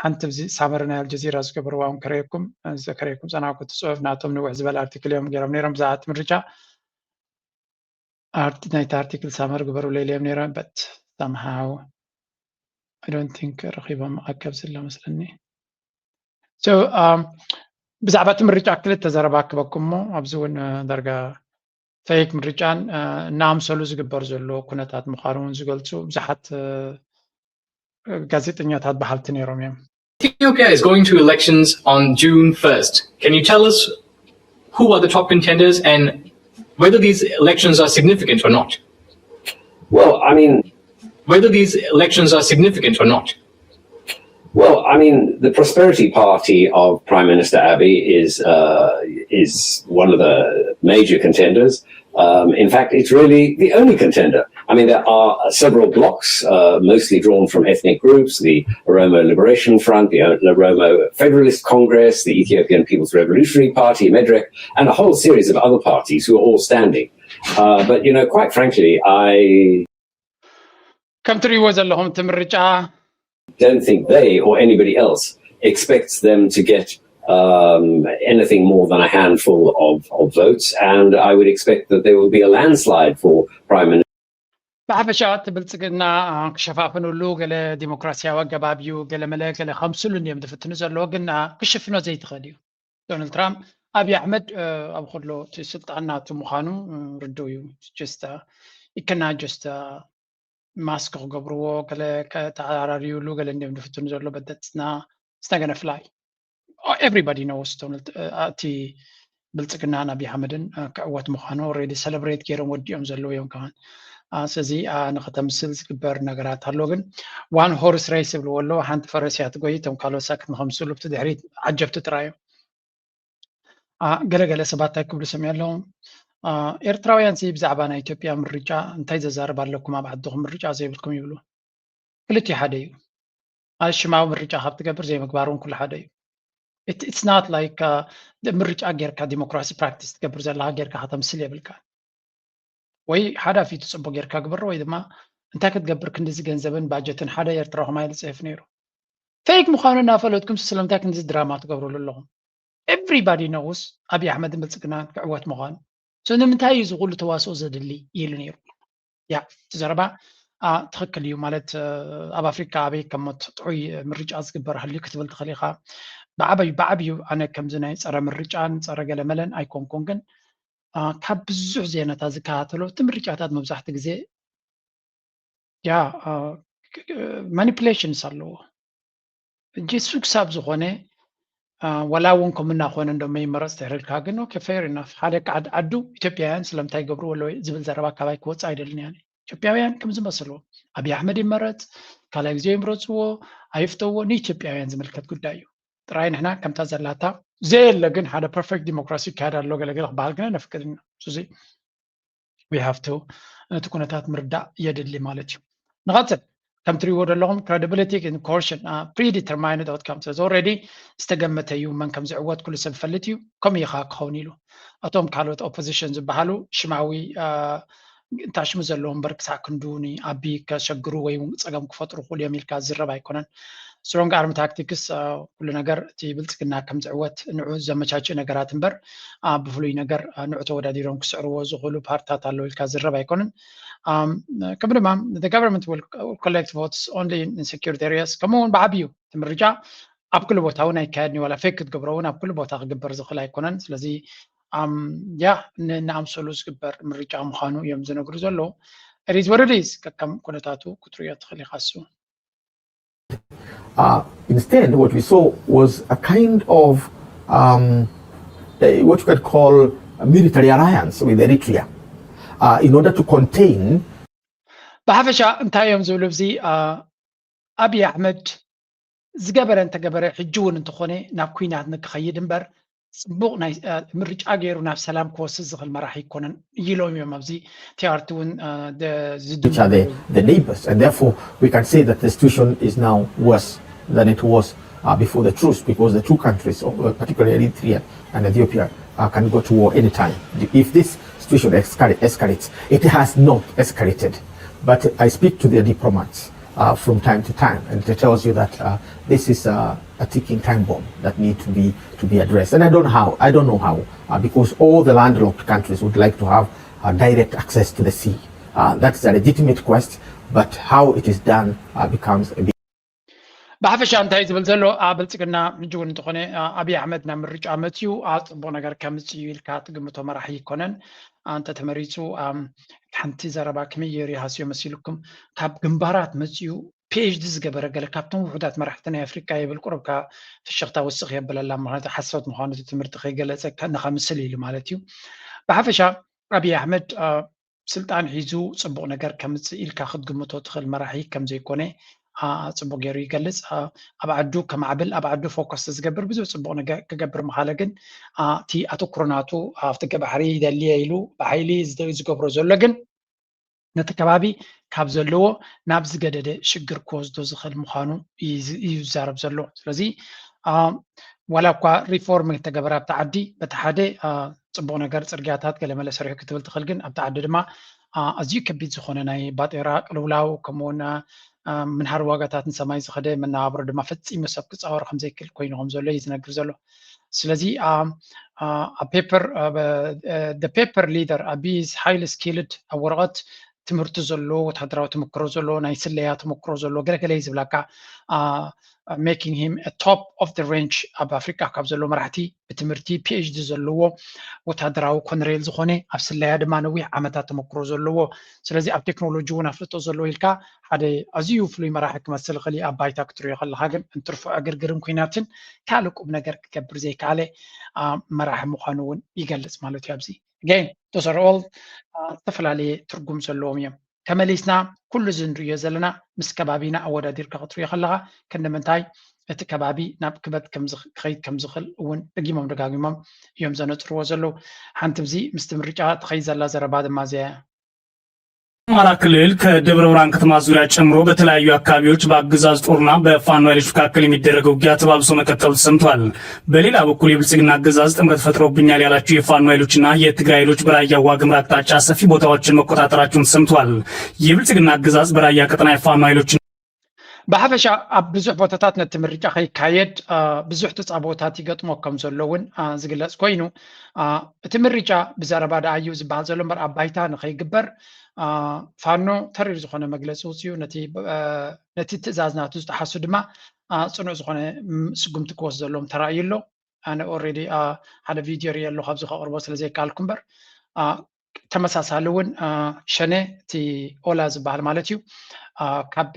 ሓንቲ ኣብዚ ሳመሪ ናይ ኣልጀዚራ ዝገበርዋ እውን ከረየኩም ዘከረየኩም ፀናኩ እቲ ፅሑፍ ናቶም ንውሕ ዝበለ ኣርቲክል እዮም ገይሮም ነይሮም ብዛዕባ እቲ ምርጫ ናይቲ ኣርቲክል ሳመሪ ግበሩለይ ኢሎም ነይሮም but somehow I don't think ረኺቦም ኣከብ ዘሎ መስለኒ። ብዛዕባ እቲ ምርጫ ክልተ ዘረባ ክበኩም እሞ ኣብዚ እውን ዳርጋ fake ምርጫን እናኣምሰሉ ዝግበር ዘሎ ኩነታት ምዃኑ እውን ዝገልፁ ብዙሓት ጋዜጠኛታት በሃልቲ ነይሮም እዮም። Ethiopia is going to elections on June first. Can you tell us who are the top contenders and whether these elections are significant or not? Well, I mean, whether these elections are significant or not. Well, I mean, the Prosperity Party of Prime Minister Abiy is uh, is one of the major contenders. Um, in fact, it's really the only contender. I mean, there are several blocs, uh, mostly drawn from ethnic groups, the Oromo Liberation Front, the Oromo Federalist Congress, the Ethiopian People's Revolutionary Party, MEDREC, and a whole series of other parties who are all standing. Uh, but, you know, quite frankly, I ከም ትርእይዎ ዘለኹም እቲ ምርጫ don't think they or anybody else expects them to get um, anything more than a handful of, of votes, and I would expect that there will be a landslide for Prime Minister. ብሓፈሻ እቲ ብልፅግና ክሸፋፍንሉ ገለ ዲሞክራሲያዊ ኣገባብ እዩ ገለ መለ ገለ ከምስሉ እዮም ዝፍትኑ ዘለዎ ግን ክሽፍኖ ዘይትኽእል እዩ። ዶናልድ ትራምፕ ኣብይ ኣሕመድ ኣብ ከሎ እቲ ስልጣን ናቱ ምዃኑ ርድኡ እዩ። ጀስተ ይከና ጀስተ ማስክ ክገብርዎ ገለ ከተዓራርዩሉ ገለ እንዲም ዝፍትኑ ዘሎ በደፅና ስተገነ ፍላይ everybody knows እቲ ብልፅግናን ኣብይ ኣሕመድን ክዕወት ምዃኑ already celebrate ገይሮም ወዲኦም ዘለዉ እዮም ከማን ስለዚ ንኸተምስል ዝግበር ነገራት ኣሎ ግን one horse race ይብልዎ ኣለዉ ሓንቲ ፈረስ እያ ትጎይ እቶም ካልኦት ሳክት ንኸምስሉ ብቲ ድሕሪት ዓጀብቲ ጥራይ እዮም ገለገለ ሰባት እንታይ ክብሉ ሰሚዐ ኣለዉ ኤርትራውያን ሲ ብዛዕባ ናይ ኢትዮጵያ ምርጫ እንታይ ዘዛርብ ኣለኩም ኣብ ዓድኹም ምርጫ ዘይብልኩም ይብሉ ክልቲኡ ሓደ እዩ ሽማዊ ምርጫ ካብ ትገብር ዘይምግባር እውን ኩሉ ሓደ እዩ it's not like ምርጫ ጌርካ ዲሞክራሲ ፕራክቲስ ትገብር ዘለካ ጌርካ ከተምስል የብልካ ወይ ሓዳፊ ትፅቡቅ ጌርካ ግበሮ ወይ ድማ እንታይ ክትገብር ክንድዚ ገንዘብን ባጀትን ሓደ ኤርትራ ከማይ ዝፅሕፍ ነይሩ fake ምዃኑ እናፈለጥኩም ስለምንታይ ክንድዚ ድራማ ትገብርሉ ኣለኹም everybody knows ኣብይ ኣሕመድን ብልፅግናን ክዕወት ምዃኑ so ንምንታይ እዩ ዝኩሉ ተዋስኦ ዘድሊ ኢሉ ነይሩ ያ እቲ ዘረባ ትኽክል እዩ ማለት ኣብ ኣፍሪካ ኣበይ ከሞት ጥዑይ ምርጫ ዝግበር ሃልዩ ክትብል ትኽእል ኢኻ ብዓበዩ ብዓብዩ ኣነ ከምዚ ናይ ፀረ ምርጫን ፀረ ገለመለን ኣይኮንኩን ግን ካብ ብዙሕ ዜናታት ዝከታተሎ እቲ ምርጫታት መብዛሕቲ ግዜ ያ ማኒፕሌሽንስ ኣለዎ እጂ እሱ ክሳብ ዝኾነ ዋላ እውን ከም እናኾነ እንዶ መይመረፅ ተሕሪልካ ግን okay fair enough ሓደ ዓዱ ኢትዮጵያውያን ስለምንታይ ይገብርዎ ኣለዉ ዝብል ዘረባ ካባይ ክወፅእ ኣይደልን እያ ኢትዮጵያውያን ከም ዝመስልዎ ኣብይ ኣሕመድ ይመረፅ ካልኣይ ግዜ ይምረፅዎ ኣይፍተዎ ንኢትዮጵያውያን ዝምልከት ጉዳይ እዩ ጥራይ ንሕና ከምታ ዘላታ ዘየለ ግን ሓደ perfect ዲሞክራሲ ይካየድ ኣሎ ገለገለ ክበሃል ግን ነፍቅድ ኢና we have to ነቲ ኩነታት ምርዳእ የድሊ ማለት እዩ ንቐፅል ከም ትሪእዎ ዘለኹም credibility coercion predetermined outcome ስለዚ already ዝተገመተ እዩ መን ከም ዝዕወት ኩሉ ሰብ ፈልጥ እዩ ከምኡ ኢኻ ክኸውን ኢሉ እቶም ካልኦት ኦፖዚሽን ዝበሃሉ ሽማዊ እንታሽሙ ዘለዎ እምበር ክሳዕ ክንዱ ንኣቢ ከሸግሩ ወይ እውን ፀገም ክፈጥሩ ክእሉ እዮም ኢልካ ዝረብ ኣይኮነን strong arm tactics ኩሉ ነገር እቲ ብልፅግና ከም ዝዕወት ንዑ ዘመቻችእ ነገራት እምበር ብፍሉይ ነገር ንዑ ተወዳዲሮም ክስዕርዎ ዝኽእሉ ፓርትታት ኣለዉ ኢልካ ዝረብ ኣይኮነን ከም ድማ government collect votes only in secured areas ከምኡ እውን ብዓብዩ እቲ ምርጫ ኣብ ኩሉ ቦታ እውን ኣይካየድን ዋላ fake ክትገብሮ እውን ኣብ ኩሉ ቦታ ክግበር ዝኽእል ኣይኮነን ስለዚ ያ ንኣምሰሉ ዝግበር ምርጫ ምዃኑ እዮም ዝነግሩ ዘለዉ it is what it is ከከም ኩነታቱ ክትሪኦ ትኽእል ኢኻ እሱ Uh, instead, what we saw was a kind of um, a, what you could call a military alliance with Eritrea uh, in order to contain. ብሓፈሻ እንታይ እዮም ዝብሉ ኣብዚ ኣብይ ኣሕመድ ዝገበረ እንተገበረ ሕጂ እውን እንተኾነ ናብ ኩናት ንክኸይድ እምበር ፅቡቕ ናይ ምርጫ ገይሩ ናብ ሰላም ክወስድ ዝኽእል መራሒ ኣይኮነን ኢሎም እዮም ኣብዚ ቲኣርቲ እውን which are the, the neighbors, and therefore we can say that the situation is now worse than it was uh, before the truce, because the two countries, uh, particularly Eritrea and Ethiopia, uh, can go to war anytime. If this situation escalate, escalates, it has not escalated. But I speak to the diplomats uh, from time to time, and it tells you that uh, this is uh, a ticking time bomb that need to be to be addressed. And I don't how I don't know how, uh, because all the landlocked countries would like to have uh, direct access to the sea. Uh, that's a legitimate quest, but how it is done uh, becomes a big ብሓፈሻ እንታይ ዝብል ዘሎ ብልፅግና ሕጂ እውን እንተኾነ ኣብይ ኣሕመድ ናብ ምርጫ መፅዩ ፅቡቕ ነገር ከምፅእ እዩ ኢልካ ትግምቶ መራሒ ይኮነን። እንተ ተመሪፁ ሓንቲ ዘረባ ከመይ ገይሩ ይሃስዮ መሲልኩም? ካብ ግንባራት መፅዩ ፒኤችዲ ዝገበረ ገለ ካብቶም ውሑዳት መራሕቲ ናይ ኣፍሪቃ ይብል ቁሩብካ ፍሽኽታ ውስኽ የብለላ ማለት ሓሶት ምዃኑ እቲ ትምህርቲ ከይገለፀ ንኸምስል ኢሉ ማለት እዩ። ብሓፈሻ ኣብይ ኣሕመድ ስልጣን ሒዙ ፅቡቕ ነገር ከምፅእ ኢልካ ክትግምቶ ትኽእል መራሒ ከምዘይኮነ ፅቡቕ ገይሩ ይገልፅ። ኣብ ዓዱ ከማዕብል ኣብ ዓዱ ፎከስ ዝገብር ብዙሕ ፅቡቕ ነገር ክገብር ምኻለ ግን እቲ ኣተኩሮ ናቱ ኣፍትገ ባሕሪ ይደልየ ኢሉ ብሓይሊ ዝገብሮ ዘሎ ግን ነቲ ከባቢ ካብ ዘለዎ ናብ ዝገደደ ሽግር ክወስዶ ዝኽእል ምዃኑ እዩ ዝዛረብ ዘሎ። ስለዚ ዋላ እኳ ሪፎርም ተገበረ ኣብቲ ዓዲ በቲ ሓደ ፅቡቕ ነገር ፅርግያታት ገለመለ ሰሪሑ ክትብል ትኽእል፣ ግን ኣብቲ ዓዲ ድማ ኣዝዩ ከቢድ ዝኾነ ናይ ባጤራ ቅልውላው ከምኡውን ምንሃር ዋጋታት ንሰማይ ዝኸደ መነባብሮ ድማ ፈፂሙ ሰብ ክፃወር ከምዘይክእል ኮይኑ ከም ዘሎ እዩ ዝነግር ዘሎ። ስለዚ ኣብ ፔፐር ደ ፔፐር ሊደር ኣቢ is highly skilled ኣብ ወረቐት ትምህርቲ ዘለዎ ወታደራዊ ተመክሮ ዘለዎ ናይ ስለያ ተመክሮ ዘለዎ ገለገለ እዩ ዝብላካ making him top of the range ኣብ ኣፍሪቃ ካብ ዘለዎ መራሕቲ ብትምህርቲ ፒኤችዲ ዘለዎ ወታደራዊ ኮነሬል ዝኾነ ኣብ ስለያ ድማ ነዊሕ ዓመታት ተመክሮ ዘለዎ ስለዚ ኣብ ቴክኖሎጂ እውን ኣፍልጦ ዘለዎ ኢልካ ሓደ ኣዝዩ ፍሉይ መራሒ ክመስል ይኽእል ኣብ ባይታ ክትሪኦ ከለካ ግን እንትርፎ ዕግርግርን ኩናትን ካልእ ቁም ነገር ክገብር ዘይከኣለ መራሒ ምዃኑ እውን ይገልፅ ማለት እዩ። ኣብዚ again those are all ዝተፈላለየ ትርጉም ዘለዎም እዮም። ተመሊስና ኩሉ እዚ ንሪኦ ዘለና ምስ ከባቢና ኣወዳዲርካ ክትሪኦ ከለካ ክንደምንታይ እቲ ከባቢ ናብ ክበት ክኸይድ ከም ዝኽእል እውን ደጊሞም ደጋጊሞም እዮም ዘነፅርዎ ዘለዉ። ሓንቲ ብዚ ምስቲ ምርጫ ትኸይድ ዘላ ዘረባ ድማ እዚኣ እያ። አማራ ክልል ከደብረ ብርሃን ከተማ ዙሪያ ጨምሮ በተለያዩ አካባቢዎች በአገዛዙ ጦርና በፋኖ ኃይሎች መካከል የሚደረገው ውጊያ ተባብሶ መቀጠሉ ተሰምቷል። በሌላ በኩል የብልጽግና አገዛዝ ጥምረት ፈጥረውብኛል ያላቸው የፋኖ ኃይሎችና የትግራይ ኃይሎች በራያ ዋግምራ አቅጣጫ ሰፊ ቦታዎችን መቆጣጠራቸውን ተሰምቷል። የብልጽግና አገዛዝ በራያ ቀጠና የፋኖ ኃይሎችን ብሓፈሻ ኣብ ብዙሕ ቦታታት ነቲ ምርጫ ከይካየድ ብዙሕ ተፃብኦታት ይገጥሞ ከም ዘሎ እውን ዝግለፅ ኮይኑ እቲ ምርጫ ብዘረባ ደኣ እዩ ዝበሃል ዘሎ እምበር ኣብ ባይታ ንኸይግበር ፋኖ ተሪር ዝኾነ መግለፂ ውፅኡ ነቲ ትእዛዝ ናቱ ዝጠሓሱ ድማ ፅኑዕ ዝኾነ ስጉምቲ ክወስደሎም ተራእዩ ኣሎ። ኣነ already ሓደ ቪድዮ ሪኦ ኣለኹ ኣብዚ ከቕርቦ ስለ ዘይከኣልኩ እምበር ተመሳሳሊ እውን ሸነ እቲ ኦላ ዝበሃል ማለት እዩ ካብ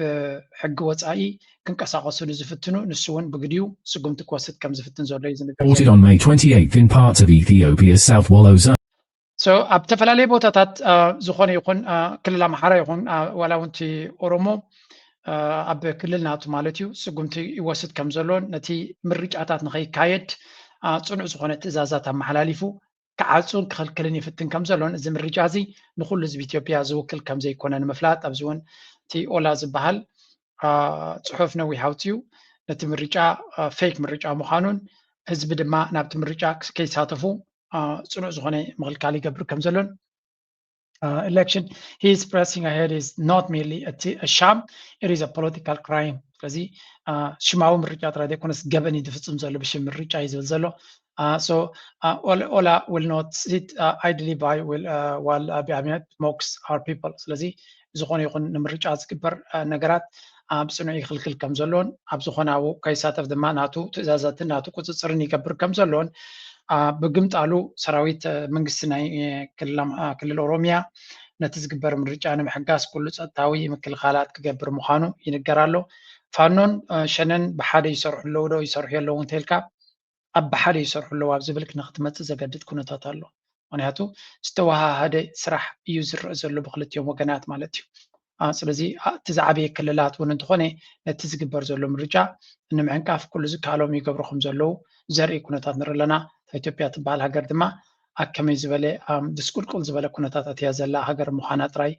ሕጊ ወፃኢ ክንቀሳቀሱ ንዝፍትኑ ንሱ እውን ብግዲኡ ስጉምቲ ክወስድ ከም ዝፍትን ዘሎ እዩ ዝንገር። Reported on May twenty-eighth in parts of Ethiopia's South Wallo Zone. ኣብ ዝተፈላለየ ቦታታት ዝኾነ ይኹን ክልል ኣምሓራ ይኹን ዋላ እውን እቲ ኦሮሞ ኣብ ክልል ናቱ ማለት እዩ ስጉምቲ ይወስድ ከም ዘሎን ነቲ ምርጫታት ንኸይካየድ ፅኑዕ ዝኾነ ትእዛዛት ኣመሓላሊፉ ክዓፁን ክኽልክልን ይፍትን ከም ዘሎን እዚ ምርጫ እዚ ንኩሉ ህዝቢ ኢትዮጵያ ዝውክል ከም ዘይኮነ ንምፍላጥ ኣብዚ እውን እቲ ኦላ ዝበሃል ፅሑፍ ነዊሕ ኣውፅኡ ነቲ ምርጫ ፌክ ምርጫ ምዃኑን ህዝቢ ድማ ናብቲ ምርጫ ከይሳተፉ ፅኑዕ ዝኾነ ምኽልካል ይገብር ከም ዘሎን election he is pressing ahead is not merely a sham, it is a political crime። ስለዚ ሽማዊ ምርጫ ጥራይ ዘይኮነስ ገበን እዩ ዝፍፅም ዘሎ ብሽም ምርጫ እዩ ዝብል ዘሎ። So Ola will not sit idly by while Abiy Ahmed mocks our people። ስለዚ ዝኾነ ይኹን ንምርጫ ዝግበር ነገራት ብፅኑዕ ይኽልክል ከም ዘሎን ኣብ ዝኾነ ኣብኡ ከይሳተፍ ድማ ናቱ ትእዛዛትን ናቱ ቁፅፅርን ይገብር ከም ዘሎን ብግምጣሉ ሰራዊት መንግስቲ ናይ ክልል ኦሮሚያ ነቲ ዝግበር ምርጫ ንምሕጋዝ ኩሉ ጸጥታዊ ምክልኻላት ክገብር ምዃኑ ይንገር ኣሎ። ፋኖን ሸነን ብሓደ ይሰርሑ ኣለዉ ዶ ይሰርሑ የለዉ እንተልካ ኣብ ብሓደ ይሰርሑ ኣለዉ ኣብ ዝብል ንክትመፅእ ዘገድድ ኩነታት ኣሎ። ምክንያቱ ዝተወሃሃደ ስራሕ እዩ ዝረአ ዘሎ ብክልቲኦም ወገናት ማለት እዩ። ስለዚ እቲ ዝዓበየ ክልላት እውን እንተኾነ ነቲ ዝግበር ዘሎ ምርጫ ንምዕንቃፍ ኩሉ ዝከኣሎም ይገብሩ ከም ዘለዉ ዘርኢ ኩነታት ንርኢ ኣለና። ኢትዮጵያ ትበሃል ሃገር ድማ ኣብ ከመይ ዝበለ ድስቁልቁል ዝበለ ኩነታት ኣትያ ዘላ ሃገር ምዃና ጥራይ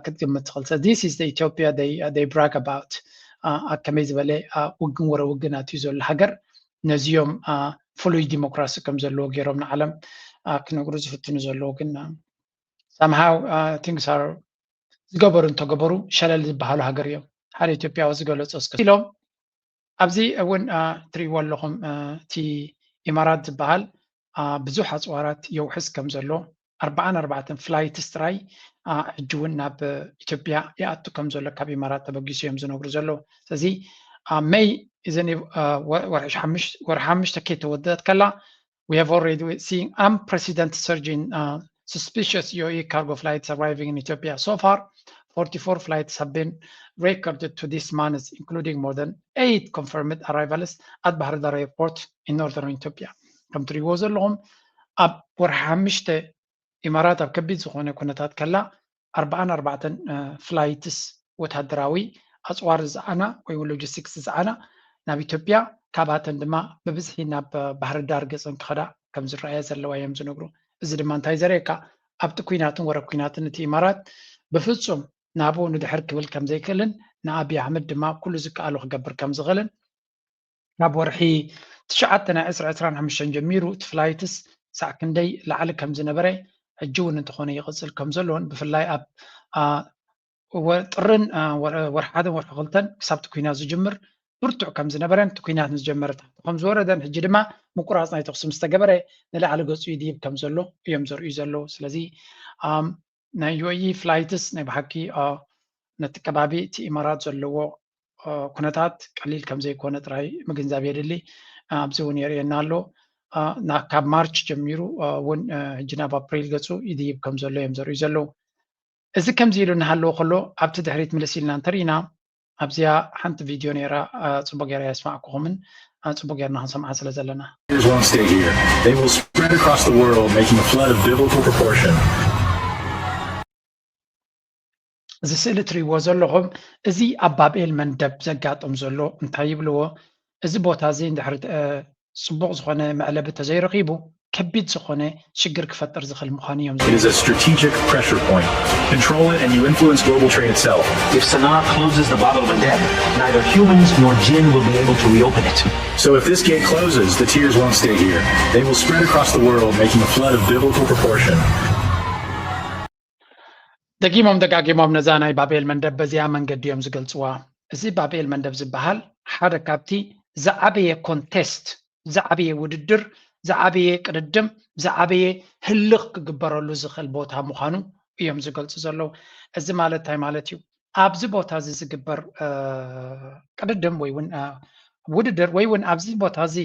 ክትግምት ትኽእል። This is the Ethiopia they brag about። ኣብ ከመይ ዝበለ ውግን ወረ ውግን ኣትዩ ዘሎ ሃገር ነዚኦም ፍሉይ ዲሞክራሲ ከም ዘለዎ ገይሮም ንዓለም ክነግሩ ዝፍትኑ ዘለዉ ግን somehow things are ዝገበሩ እንተገበሩ ሸለል ዝበሃሉ ሃገር እዮም። ሓደ ኢትዮጵያዊ ዝገለጾ እስከ ኢሎም ኣብዚ እውን ትርእይዎ ኣለኹም እቲ ኢማራት ዝበሃል ብዙሕ ኣፅዋራት የውሕስ ከም ዘሎ ኣርባዓን ኣርባዕተን flights ጥራይ ሕጂ እውን ናብ ኢትዮጵያ ይኣቱ ከም ዘሎ ካብ ኢማራት ተበጊሱ እዮም ዝነግሩ ዘለዉ። ስለዚ ኣብ መይ እዘን ወርሒ ሓሙሽተ ከይተወደት ከላ we have already seen unprecedented surge in suspicious U A E cargo flights arriving in Ethiopia. So far, forty-four flights have been recorded to this month, including more than eight confirmed arrivals at Bahir Dar Airport in northern Ethiopia. ከም ትሪእዎ ዘለኹም ኣብ ወርሒ ሓሙሽተ ኢማራት ኣብ ከቢድ ዝኾነ ኩነታት ከላ ኣርባዓን ኣርባዕተን flights ወታደራዊ ኣፅዋር ዝፀዓና ወይ እውን logistics ዝፀዓና ናብ ኢትዮጵያ ካብኣተን ድማ ብብዝሒ ናብ ባህር ዳር ገፀን ክኸዳ ከም ዝረኣያ ዘለዋ እዮም ዝነግሩ። እዚ ድማ እንታይ ዘርእየካ ኣብቲ ኩናትን ወረ ኩናትን እቲ ኢማራት ብፍፁም ናብኡ ንድሕር ክብል ከም ዘይክእልን ንኣብይ ኣሕመድ ድማ ኩሉ ዝከኣሎ ክገብር ከም ዝኽእልን ካብ ወርሒ ትሽዓተ ናይ ዕስራ ዕስራን ሓሙሽተን ጀሚሩ እቲ flights ሳዕ ክንደይ ላዕሊ ከም ዝነበረ ሕጂ እውን እንተኾነ ይቕፅል ከም ዘሎን ብፍላይ ኣብ ጥርን ወርሒ ሓደን ወርሒ ክልተን ክሳብ እቲ ኩናት ዝጅምር ብርቱዕ ከም ዝነበረን እቲ ኩናት ምስ ጀመረ ትሕቲ ከም ዝወረደን ሕጂ ድማ ምቁራፅ ናይ ተኹሲ ምስ ተገበረ ንላዕሊ ገፁ ይድይብ ከም ዘሎ እዮም ዘርእዩ ዘለዉ። ስለዚ ናይ U A E flights ናይ ብሓቂ ነቲ ከባቢ እቲ ኢማራት ዘለዎ ኩነታት ቀሊል ከም ዘይኮነ ጥራይ ምግንዛብ የድሊ። ኣብዚ እውን የርእየና ኣሎ። ካብ ማርች ጀሚሩ እውን ሕጂ ናብ ኣፕሪል ገፁ ይድይብ ከም ዘሎ እዮም ዘርእዩ ዘለዉ። እዚ ከምዚ ኢሉ እናሃለወ ከሎ ኣብቲ ድሕሪት ምልስ ኢልና እንተርኢና ኣብዚኣ ሓንቲ ቪድዮ ነይራ ፅቡቅ ገይራ የስማዕኩኹምን ፅቡቅ ገይርና ክንሰምዓ ስለ ዘለና Tears won't stay here. They will spread across the world, making a flood of biblical proportion. እዚ ስእሊ ትሪእዎ ዘለኹም እዚ ኣብ ባብኤል መንደብ ዘጋጥም ዘሎ እንታይ ይብልዎ እዚ ቦታ እዚ እንድሕር ፅቡቕ ዝኾነ መዕለቢ ተዘይረኺቡ ከቢድ ዝኾነ ሽግር ክፈጥር ዝኽእል ምዃኑ እዮም It is a strategic pressure point. Control it and you influence global trade itself. If Sana'a closes the Bab el Mandeb, neither humans nor jinn will be able to reopen it. So if this gate closes, the tears won't stay here. They will spread across the world, making a flood of biblical proportion. ደጊሞም ደጋጊሞም ነዛ ናይ ባቤል መንደብ በዚኣ መንገዲ እዮም ዝገልፅዋ። እዚ ባቤል መንደብ ዝበሃል ሓደ ካብቲ ዝዓበየ ኮንቴስት፣ ዝዓበየ ውድድር፣ ዝዓበየ ቅድድም፣ ዝዓበየ ህልኽ ክግበረሉ ዝኽእል ቦታ ምዃኑ እዮም ዝገልፁ ዘለዉ። እዚ ማለት እንታይ ማለት እዩ? ኣብዚ ቦታ እዚ ዝግበር ቅድድም ወይ እውን ውድድር ወይ እውን ኣብዚ ቦታ እዚ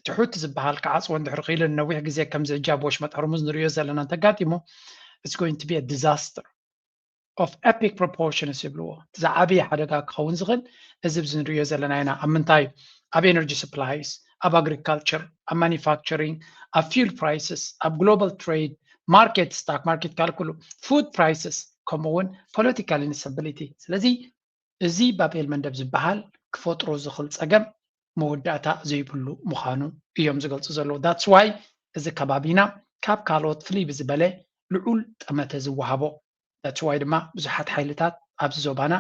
ትሑት ዝበሃል ክዓፅዎ እንድሕር ክኢሉ ንነዊሕ ግዜ ከምዚ ሕጂ ኣብ ወሽመጥ ሕርሙዝ ንሪኦ ዘለና እንተጋጢሙ it's going to be a disaster of epic proportions ይብልዎ። ዝዓበየ ሓደጋ ክኸውን ዝኽእል እዚ ብዚ ንሪኦ ዘለና ኢና። ኣብ ምንታይ? ኣብ energy supplies፣ ኣብ agriculture፣ ኣብ manufacturing፣ ኣብ fuel prices፣ ኣብ global trade፣ market፣ stock market ካልኩሉ፣ food prices፣ ከምኡ እውን political instability። ስለዚ እዚ ባቤል መንደብ ዝበሃል ክፈጥሮ ዝኽእል ፀገም መወዳእታ ዘይብሉ ምዃኑ እዮም ዝገልፁ ዘለዉ። That's why እዚ ከባቢና ካብ ካልኦት ፍልይ ብዝበለ ልዑል ጠመተ ዝወሃቦ። That's why ድማ ብዙሓት ሓይልታት ኣብዚ ዞባና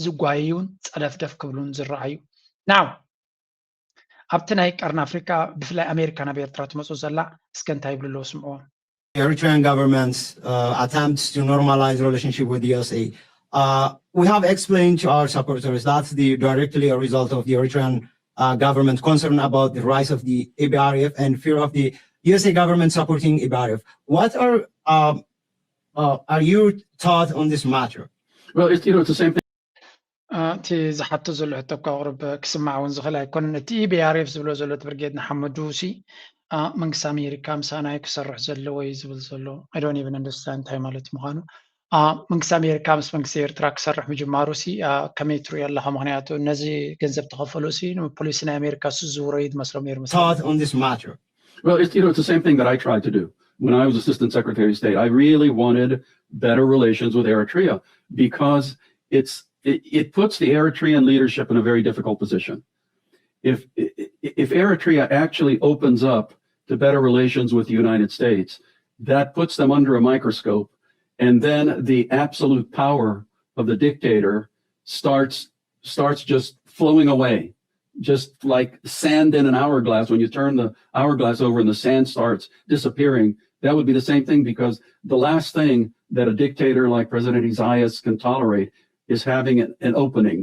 ዝጓየዩን ፀለፍደፍ ክብሉን ዝረኣዩ። Now ኣብቲ ናይ ቀርኒ ኣፍሪካ ብፍላይ ኣሜሪካ ናብ ኤርትራ ትመፁ ዘላ እስከ እንታይ ይብሉ ኣለዉ ስምዕዎም። Eritrean government's uh, attempts to normalize relationship with the U S A. Uh, we have explained to our supporters that's the directly a result of the Eritrean uh, government concern about the rise of the E P R F and fear of the U S A government supporting E P R F. What are um, uh, are your thoughts on this matter? Well, it's, you know, it's the same thing. እቲ ዝሓቶ ዘሎ ሕቶ እኳ ቅርብ ክስማዕ እውን ዝኽእል ኣይኮነን። እቲ E P R F ዝብሎ ዘሎ እቲ ብርጌድ ንሓመዱ ሲ መንግስቲ ኣሜሪካ ምሳና እዩ ክሰርሕ ዘለዎ እዩ ዝብል ዘሎ። I don't even understand እንታይ ማለት ምዃኑ። መንግስቲ ኣሜሪካ ምስ መንግስቲ ኤርትራ ክሰርሕ ምጅማሩ ሲ ከመይ ትሪኦ ኣለካ? ምክንያቱ ነዚ ገንዘብ ተኸፈሉ ሲ ንፖሊሲ ናይ ኣሜሪካ ዝዝውሮ እዩ ዝመስሎም ነይሩ። Thought on this matter? Well, it's, you know, it's the same thing that I tried to do when I was Assistant Secretary of State. I really wanted better relations with Eritrea because it's it, it puts the Eritrean leadership in a very difficult position. If if Eritrea actually opens up to better relations with the United States, that puts them under a microscope, and then the absolute power of the dictator starts starts just flowing away, just like sand in an hourglass. When you turn the hourglass over and the sand starts disappearing, that would be the same thing, because the last thing that a dictator like President Isaias can tolerate is having an, an opening,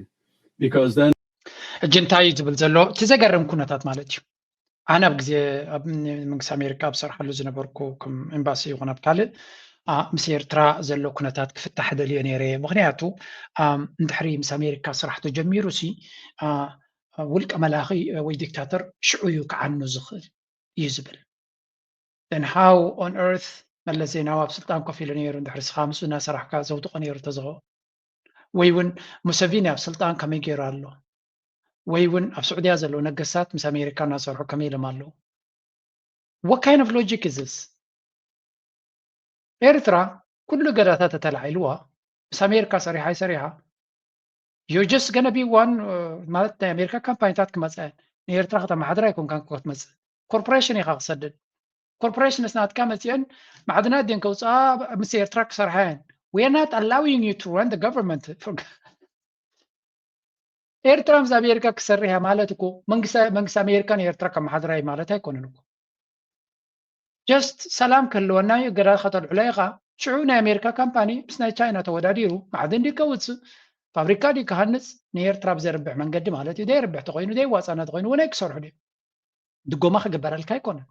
because then ሕጂ እንታይ እዩ ዝብል ዘሎ? እቲ ዘገርም ኩነታት ማለት እዩ። ኣነ ኣብ ግዜ ኣብ መንግስቲ ኣሜሪካ ኣብ ሰርሓሉ ዝነበርኩ ከም ኤምባሲ ይኹን ኣብ ካልእ ምስ ኤርትራ ዘሎ ኩነታት ክፍታሕ ደልዮ ነይረ። ምክንያቱ እንድሕሪ ምስ ኣሜሪካ ስራሕ ተጀሚሩ ሲ ውልቀ መላኺ ወይ ዲክታተር ሽዑ እዩ ክዓኑ ዝኽእል እዩ ዝብል። Then how on earth መለስ ዜናዊ ኣብ ስልጣን ኮፍ ኢሉ ነይሩ እንድሕሪ ስኻ ምስኡ እናሰራሕካ ዘውድቆ ነይሩ ተዝኾ? ወይ እውን ሙሰቪኒ ኣብ ስልጣን ከመይ ገይሩ ኣሎ? ወይ እውን ኣብ ስዑድያ ዘለዉ ነገስታት ምስ ኣሜሪካ እናሰርሑ ከመይ ኢሎም ኣለዉ? What kind of logic is this? ኤርትራ ኩሉ ገዳታት ተተላዒልዋ ምስ ኣሜሪካ ሰሪሓ ኣይሰሪሓ you're just gonna be one ማለት ናይ ኣሜሪካ ካምፓኒታት ክመፅአ ንኤርትራ ከተመሓድር ኣይኮንካን ክትመፅእ ኮርፖሬሽን ኢኻ ክሰድድ ኮርፖሬሽንስ ናትካ መፅአን ማዕድናት ድን ከውፅኣ ምስ ኤርትራ ክሰርሓ እየን we are not allowing you to run the government ኤርትራ ምስ ኣሜሪካ ክሰርሕ እያ ማለት እኮ መንግስቲ ኣሜሪካ ንኤርትራ ከመሓድራ እዩ ማለት ኣይኮነን እኮ just ሰላም ክህልወና እዩ እገዳ ከተልዕሎ ኢኻ ሽዑ ናይ ኣሜሪካ ካምፓኒ ምስ ናይ ቻይና ተወዳዲሩ ማዕድን ድዩ ከውፅእ ፋብሪካ ድዩ ክሃንፅ ንኤርትራ ብዘርብሕ መንገዲ ማለት እዩ ዘይርብሕ ተኮይኑ ዘይዋፃና ተኮይኑ እውን ኣይክሰርሑ ድዩ ድጎማ ክግበረልካ ኣይኮነን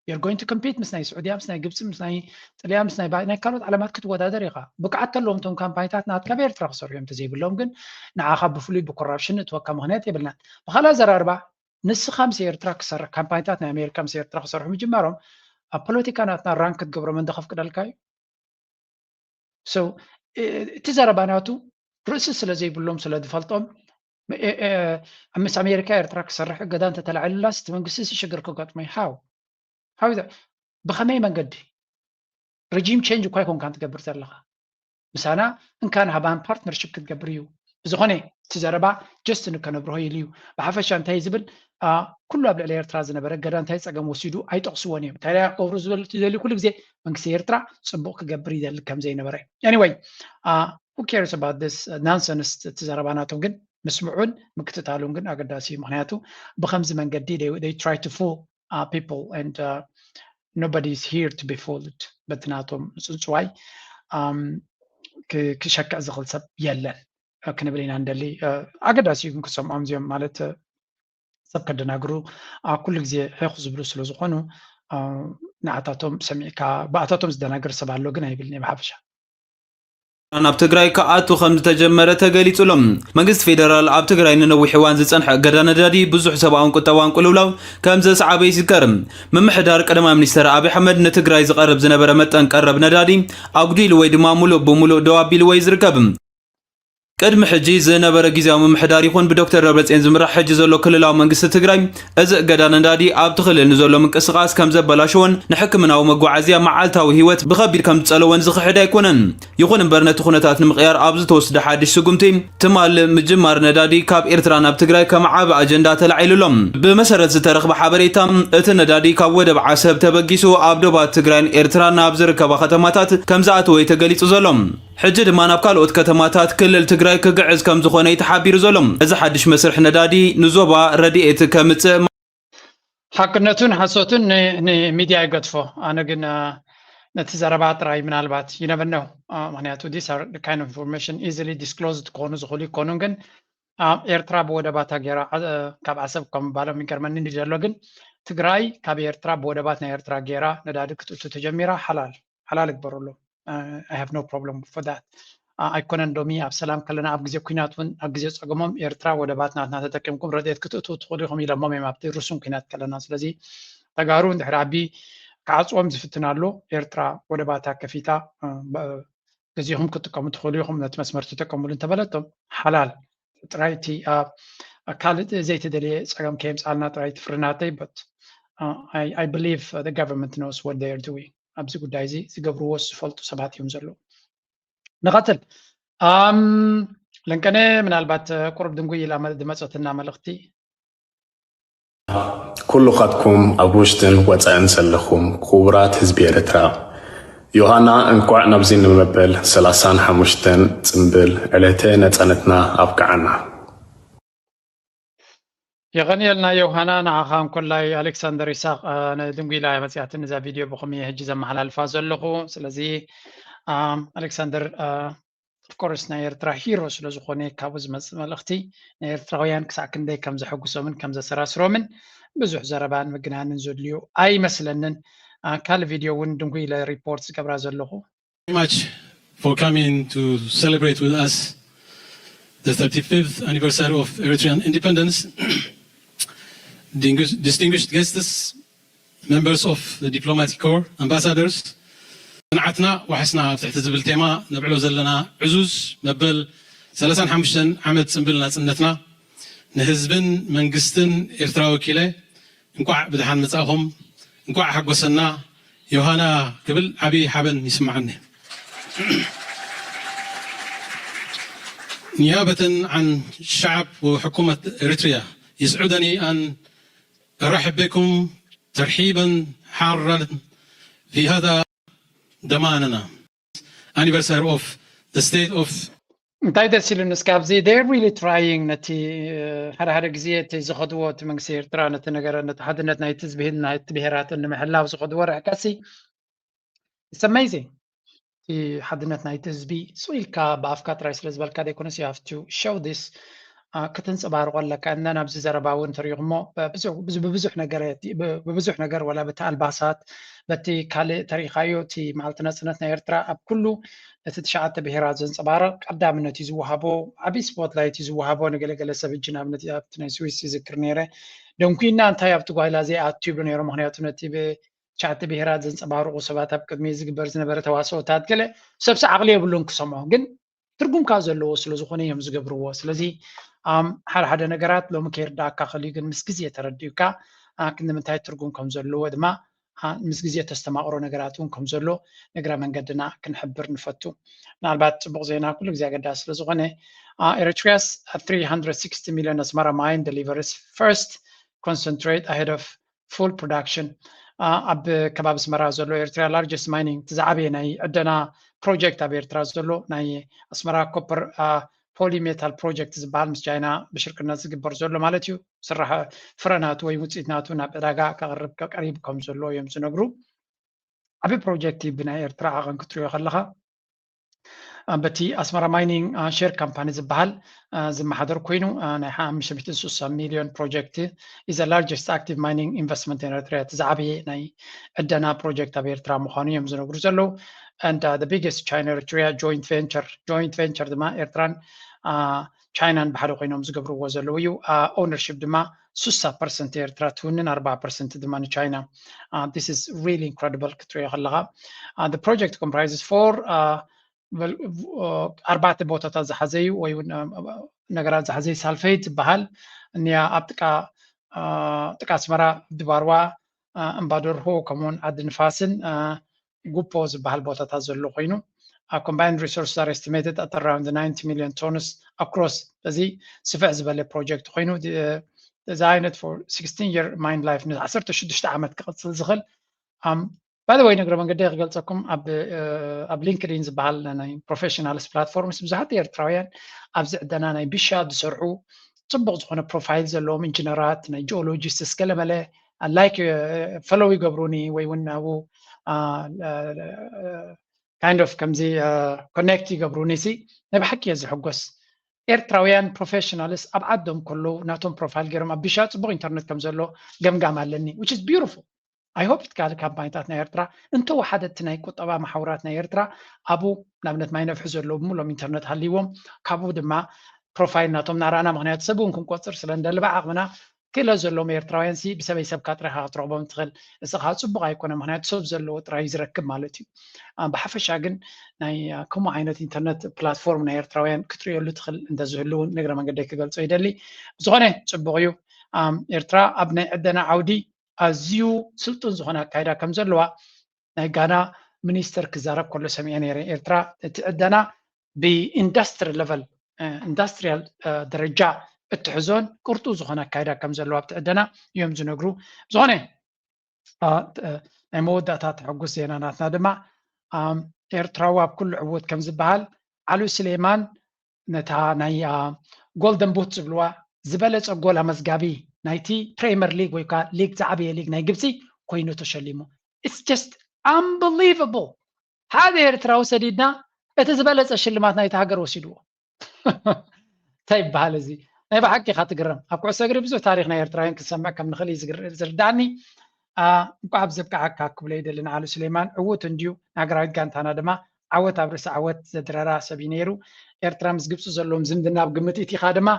you're going to compete ምስ ናይ ስዑድያ ምስ ናይ ግብፂ ምስ ናይ ጥልያን ምስ ናይ ናይ ካልኦት ዓለማት ክትወዳደር ኢኻ ብቅዓት ተለዎም እቶም ካምፓኒታት ናትካ ብኤርትራ ክሰርሑ እዮም ተዘይብሎም ግን ንዓኻ ብፍሉይ ብኮራፕሽን እትወካ ምክንያት የብልናን ብካልእ ኣዘራርባ ንስኻ ምስ ኤርትራ ክሰርሕ ካምፓኒታት ናይ ኣሜሪካ ምስ ኤርትራ ክሰርሑ ምጅማሮም ኣብ ፖለቲካ ናትና ራንክ ክትገብሮም እንዶ ከፍቅደልካ እዩ so እቲ ዘረባ ናቱ ርእሲ ስለ ዘይብሎም ስለ ዝፈልጦም ምስ ኣሜሪካ ኤርትራ ክሰርሕ እገዳ እንተተላዒሉላስ እቲ መንግስቲ ሽግር ክገጥሞ እዩ how how ብኸመይ መንገዲ regime change እኳ ይኮንካ ትገብር ዘለኻ ምሳና እንካን ሃባን partnership ክትገብር እዩ ብዝኾነ እቲ ዘረባ just ንከነብርሆ ኢሉ እዩ ብሓፈሻ እንታይ ዝብል ኩሉ ኣብ ልዕሊ ኤርትራ ዝነበረ እገዳ እንታይ ፀገም ወሲዱ ኣይጠቕስዎን እዮም እንታይ ክገብሩ ዝደልዩ ኩሉ ግዜ መንግስቲ ኤርትራ ፅቡቕ ክገብር ይደሊ ከም ዘይነበረ anyway who cares about this nonsense እቲ ዘረባ ናቶም ግን ምስምዑን ምክትታሉን ግን ኣገዳሲ እዩ ምክንያቱ ብከምዚ መንገዲ they try to fool people and nobody is here to be fooled በቲ ናቶም ምፅንፅዋይ ክሸክዕ ዝኽእል ሰብ የለን ክንብል ኢና ንደሊ ኣገዳሲ እዩ ግን ክሰምዖም እዚኦም ማለት ሰብ ከደናግሩ ኩሉ ግዜ ሄኹ ዝብሉ ስለ ዝኾኑ ንዓታቶም ሰሚዕካ ብኣታቶም ዝደናገር ሰብ ኣሎ ግን ኣይብልን እየ ብሓፈሻ ናብ ትግራይ ክኣቱ ከም ዝተጀመረ ተገሊጹ ኣሎ። መንግስቲ ፌደራል ኣብ ትግራይ ንነዊሕ እዋን ዝጸንሐ እገዳ ነዳዲ ብዙሕ ሰብኣውን ቁጠባውን ቅልውላው ከም ዘስዓበ ይዝከር። ምምሕዳር ቀዳማይ ሚኒስተር ኣብይ ኣሕመድ ንትግራይ ዝቐርብ ዝነበረ መጠን ቀረብ ነዳዲ ኣጉዲሉ ወይ ድማ ሙሉእ ብሙሉእ ደው ኣቢልዎ እዩ ዝርከብ። ቅድሚ ሕጂ ዝነበረ ግዝያዊ ምምሕዳር ይኹን ብዶክተር ደብረፅዮን ዝምራሕ ሕጂ ዘሎ ክልላዊ መንግስቲ ትግራይ እዚ እገዳ ነዳዲ ኣብቲ ክልል ንዘሎ ምንቅስቓስ ከም ዘበላሸዎን ንሕክምናዊ መጓዓዝያ መዓልታዊ ህይወት ብኸቢድ ከም ዝፀለዎን ዝኽሕድ ኣይኮነን። ይኹን እምበር ነቲ ኩነታት ንምቕያር ኣብ ዝተወስደ ሓድሽ ስጉምቲ ትማል ምጅማር ነዳዲ ካብ ኤርትራ ናብ ትግራይ ከም ዓቢ ኣጀንዳ ተላዒሉ ኣሎ። ብመሰረት ዝተረኽበ ሓበሬታ እቲ ነዳዲ ካብ ወደብ ዓሰብ ተበጊሱ ኣብ ዶባት ትግራይን ኤርትራን ናብ ዝርከባ ከተማታት ከም ዝኣተወ እዩ ተገሊጹ ዘሎ። ሕጂ ድማ ናብ ካልኦት ከተማታት ክልል ትግራይ ክግዕዝ ከም ዝኾነ እዩ ተሓቢሩ ዘሎ። እዚ ሓድሽ መስርሕ ነዳዲ ንዞባ ረድኤት ከምጽእ ሓቅነቱን ሓሶቱን ንሚድያ ይገድፎ። ኣነ ግን ነቲ ዘረባ ጥራይ ምናልባት you never know ምክንያቱ these are kind of information easily disclosed ክኾኑ ዝኽእሉ ይኮኑን ግን ኤርትራ ብወደባታ ገይራ ካብ ዓሰብ እኳ ምባሎም ይገርመኒ እንዲ ዘሎ ግን ትግራይ ካብ ኤርትራ ብወደባት ናይ ኤርትራ ገይራ ነዳዲ ክትእቱ ተጀሚራ ሓላል ሓላል ይግበረሎም I have no problem for that ኣይኮነን ሎሚ ኣብ ሰላም ከለና ኣብ ግዜ ኩናት እውን ኣብ ግዜ ፀገሞም ኤርትራ ወደባት ናትና ተጠቂምኩም ረድኤት ክትእትው ትኽእሉ ኢኹም ኢሎሞም እዮም ኣብቲ ርሱን ኩናት ከለና ስለዚ ተጋሩ እንድሕር ኣቢ ክዓፅዎም ዝፍትን ኣሎ ኤርትራ ወደባታ ከፊታ ገዚኹም ክትጥቀሙ ትኽእሉ ኢኹም፣ ነቲ መስመር ተጠቀሙሉ እንተበለቶም ሓላል ጥራይ እቲ ካልእ ዘይተደልየ ጸገም ከየምጻልና ጥራይ ትፍርናተይ። But I believe the government knows what they are doing። ኣብዚ ጉዳይ እዚ ዝገብርዎ ዝፈልጡ ሰባት እዮም ዘለዉ። ንቐጽል። ለንቀነ፣ ምናልባት ቁሩብ ድንጉይ ኢላ ድመጸትና መልእኽቲ። ኩሉኻትኩም ኣብ ውሽጥን ወፃእን ዘለኹም ክቡራት ህዝቢ ኤርትራ፣ ዮሃና እንኳዕ ናብዚ ንመበል ሰላሳን ሓሙሽተን ፅምብል ዕለተ ነፃነትና ኣብቅዓና። የቐንየልና ዮሃና፣ ንዓኻ እንኮላይ ኣሌክሳንደር ይስሐቅ ድንጉይ ኢላ መፅያትኒ እዛ ቪድዮ ብኹም እየ ሕጂ ዘመሓላልፋ ዘለኹ። ስለዚ ኣሌክሳንደር ኦፍኮርስ ናይ ኤርትራ ሂሮ ስለ ዝኾነ ካብኡ ዝመፅእ መልእኽቲ ናይ ኤርትራውያን ክሳዕ ክንደይ ከም ዘሐጉሶምን ከም ዘሰራስሮምን ብዙሕ ዘረባን ምግናንን ዘድልዮ ኣይመስለንን። ካልእ ቪድዮ እውን ድንጉይ ኢለ ሪፖርት ዝገብራ ዘለኹ። Much for coming to celebrate with us the thirty-fifth anniversary of Eritrean independence. Distinguished guests, members of the diplomatic corps, ambassadors. ጽንዓትና ዋሕስና ኣብ ትሕቲ ዝብል ቴማ ነብዕሎ ዘለና ዕዙዝ መበል ሰላሳን ሓሙሽተን ዓመት ጽምብል ናጽነትና ንህዝብን መንግስትን ኤርትራ ወኪለ እንኳዕ ብደሓን መጻእኹም፣ እንኳዕ ሓጎሰና ዮሃና ክብል ዓቢ ሓበን ይስምዓኒ። نيابة عن شعب وحكومة إريتريا يسعدني أن أرحب بكم ترحيبا حارا في هذا ضماننا anniversary of the state of እንታይ ደስ ኢሉኒ እስኪ ኣብዚ they're really trying ነቲ ሓደ ሓደ ግዜ እቲ ዝኸድዎ እቲ መንግስቲ ኤርትራ ነቲ ነገረ ነቲ ሓድነት ናይቲ ህዝቢ ናይቲ ብሄራት ንምሕላው ዝኸድዎ ርሕቀሲ it's amazing። እቲ ሓድነት ናይቲ ህዝቢ ስቕ ኢልካ ብኣፍካ ጥራይ ስለ ዝበልካ ዘይኮነስ you have to show this። ከተንፀባርቆ ኣለካ እና ናብዚ ዘረባ እውን ተሪኹሞ ብብዙሕ ነገር ወላ በቲ ኣልባሳት በቲ ካልእ ተሪኻዮ እቲ መዓልቲ ናፅነት ናይ ኤርትራ ኣብ ኩሉ እቲ ትሽዓተ ብሄራት ዘንፀባርቕ ቀዳምነት እዩ ዝወሃቦ። ዓብዪ ስፖትላይት እዩ ዝወሃቦ ንገለገለ ሰብ። ሕጂ ንኣብነት ኣብቲ ናይ ስዊስ ይዝክር ነይረ። ደንኩይና እንታይ ኣብቲ ጓይላ ዘይኣቱ ይብሉ ነይሮም። ምክንያቱ ነቲ ትሽዓተ ብሄራት ዘንፀባርቑ ሰባት ኣብ ቅድሚ ዝግበር ዝነበረ ተዋስኦታት ገለ ሰብሲ ዓቕሊ የብሉን ክሰምዖ፣ ግን ትርጉም ካብ ዘለዎ ስለ ዝኾነ እዮም ዝገብርዎ። ስለዚ ሓደ ሓደ ነገራት ሎሚ ከይርዳእካ ክእል እዩ፣ ግን ምስ ግዜ ተረዲኡካ ክንዲ ምንታይ ትርጉም ከም ዘለዎ ድማ ምስ ግዜ ተስተማቕሮ ነገራት እውን ከም ዘሎ ንግረ መንገድና ክንሕብር ንፈቱ። ምናልባት ፅቡቕ ዜና ኩሉ ግዜ ኣገዳሲ ስለ ዝኾነ Eritrea's three hundred sixty million Asmara mine delivers first concentrate ahead of full production። ኣብ ከባቢ ኣስመራ ዘሎ ኤርትራ largest mining እቲ ዝዓበየ ናይ ዕደና ፕሮጀክት ኣብ ኤርትራ ዘሎ ናይ ኣስመራ ኮፐር ፖሊሜታል ፕሮጀክት ዝበሃል ምስ ቻይና ብሽርክነት ዝግበር ዘሎ ማለት እዩ። ስራሕ ፍረ ናቱ ወይ ውፅኢት ናቱ ናብ ዕዳጋ ከቕርብ ቀሪቡ ከም ዘሎ እዮም ዝነግሩ። ዓብዪ ፕሮጀክት እዩ ብናይ ኤርትራ ዓቐን ክትሪኦ ከለኻ። በቲ ኣስመራ ማይኒንግ ሼር ካምፓኒ ዝበሃል ዝመሓደር ኮይኑ ናይ ሓሙሽተ ሚእትን ስሳን ሚልዮን ፕሮጀክት is the largest active mining investment in Eritrea። እቲ ዝዓበየ ናይ ዕደና ፕሮጀክት ኣብ ኤርትራ ምዃኑ እዮም ዝነግሩ ዘለዉ። And the biggest China Eritrea joint venture joint venture ድማ ኤርትራን ቻይናን ብሓደ ኮይኖም ዝገብርዎ ዘለዉ እዩ። ኦነርሽፕ ድማ ስሳ ፐርሰንት ኤርትራ ትውንን ኣርባዓ ፐርሰንት ድማ ንቻይና። This is really incredible ክትሪኦ ከለኻ። The project comprises four ኣርባዕተ ቦታታት ዝሓዘ እዩ ወይ እውን ነገራት ዝሓዘ እዩ። ሳልፈይት ዝበሃል እኒያ ኣብ ጥቃ ጥቃ ኣስመራ ድባርዋ እምባደርሆ ከምኡውን ዓዲ ንፋስን ጉፖ ዝበሃል ቦታታት ዘሎ ኮይኑ combined resources are estimated at around ninety million tons across። እዚ ስፍሕ ዝበለ ፕሮጀክት ኮይኑ እዚ ዓይነት for sixteen year mine life ን ዓሰርተ ሽዱሽተ ዓመት ክቕፅል ዝኽእል። By the way ንግረ መንገዲ ክገልፀኩም ኣብ ሊንክድኢን ዝበሃል ናይ ፕሮፌሽናልስ ፕላትፎርምስ ብዙሓት ኤርትራውያን ኣብዚ ዕደና ናይ ቢሻ ዝሰርሑ ፅቡቕ ዝኾነ ፕሮፋይል ዘለዎም ኢንጂነራት ናይ ጂኦሎጂስትስ ገለመለ like follow ይገብሩኒ ወይ እውን ኣብኡ kind of ከምዚ ኮኔክት ይገብሩኒ ሲ ናይ ብሓቂ እየ ዝሕጎስ። ኤርትራውያን ፕሮፌሽናልስ ኣብ ዓዶም ከለዉ ናቶም ፕሮፋይል ገይሮም ኣብ ቢሻ ፅቡቕ ኢንተርኔት ከም ዘሎ ገምጋም ኣለኒ which is beautiful። I hope ካልእ ካምፓኒታት ናይ ኤርትራ እንተወሓደ እቲ ናይ ቁጠባ መሓውራት ናይ ኤርትራ ኣብኡ ንኣብነት ማይ ነፍሒ ዘለዉ ብምሎም ኢንተርኔት ሃልይዎም ካብኡ ድማ ፕሮፋይል ናቶም ናራእና ምክንያቱ ሰብ እውን ክንቆፅር ስለ እንደሊ ብዓቕምና ክእለት ዘለዎም ኤርትራውያን ሲ ብሰበይ ሰብካ ጥራይካ ክትረኽቦም ትኽእል። እስኻ ጽቡቕ ኣይኮነ፣ ምክንያቱ ሰብ ዘለዎ ጥራይ እዩ ዝረክብ ማለት እዩ። ብሓፈሻ ግን ናይ ከምኡ ዓይነት ኢንተርነት ፕላትፎርም ናይ ኤርትራውያን ክትርእየሉ ትኽእል እንተዝህሉ እውን ንግረ መንገደይ ክገልጾ ይደሊ። ብዝኾነ ጽቡቕ እዩ። ኤርትራ ኣብ ናይ ዕደና ዓውዲ ኣዝዩ ስልጡን ዝኾነ ኣካይዳ ከም ዘለዋ ናይ ጋና ሚኒስተር ክዛረብ ከሎ ሰሚዐ ነይረ። ኤርትራ እቲ ዕደና ብኢንዳስትሪ ለቨል፣ ኢንዳስትሪያል ደረጃ እትሕዞን ቅርጡ ዝኾነ ኣካይዳ ከም ዘለዋ ኣብቲ ዕደና እዮም ዝነግሩ። ዝኾነ ናይ መወዳእታ ተሐጉስ ዜና ናትና ድማ ኤርትራዊ ኣብ ኩሉ ዕውት ከም ዝበሃል ዓሉ ስሌማን ነታ ናይ ጎልደን ቡት ዝብልዋ ዝበለፀ ጎል ኣመዝጋቢ ናይቲ ፕሬመር ሊግ ወይ ከዓ ሊግ ዝዓበየ ሊግ ናይ ግብፂ ኮይኑ ተሸሊሙ። It's just unbelievable። ሓደ ኤርትራዊ ሰዲድና እቲ ዝበለፀ ሽልማት ናይቲ ሃገር ወሲድዎ። እንታይ ይበሃል እዚ? ናይ ብሓቂ ኢኻ ትግረም። ኣብ ኩዕሶ እግሪ ብዙሕ ታሪኽ ናይ ኤርትራውያን ክንሰምዕ ከም ንኽእል እዩ ዝርዳእኒ። እንኳዕ ብዘብቅዓካ ክብሎ ይደሊ ንዓሉ ስሌማን። ዕዉት እንድዩ፣ ንሃገራዊት ጋንታና ድማ ዓወት ኣብ ርእሲ ዓወት ዘድረራ ሰብ እዩ ነይሩ። ኤርትራ ምስ ግብፂ ዘለዎም ዝምድና ኣብ ግምት እቲኻ ድማ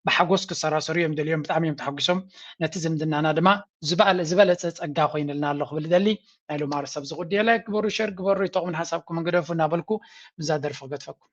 ብሓጎስ ክሰራሰሩ እዮም ደልዮም። ብጣዕሚ እዮም ተሓጒሶም። ነቲ ዝምድናና ድማ ዝበለፀ ፀጋ ኮይንልና ኣሎ ክብል ደሊ። ናይ ሎማሪ ሰብ ዝጉድየ ላይክ ግበሩ፣ ሸር ግበሩ፣ ይጠቕሙን ሓሳብኩም እንግደፉ እናበልኩ ብዛ ደርፊ ክገድፈኩም።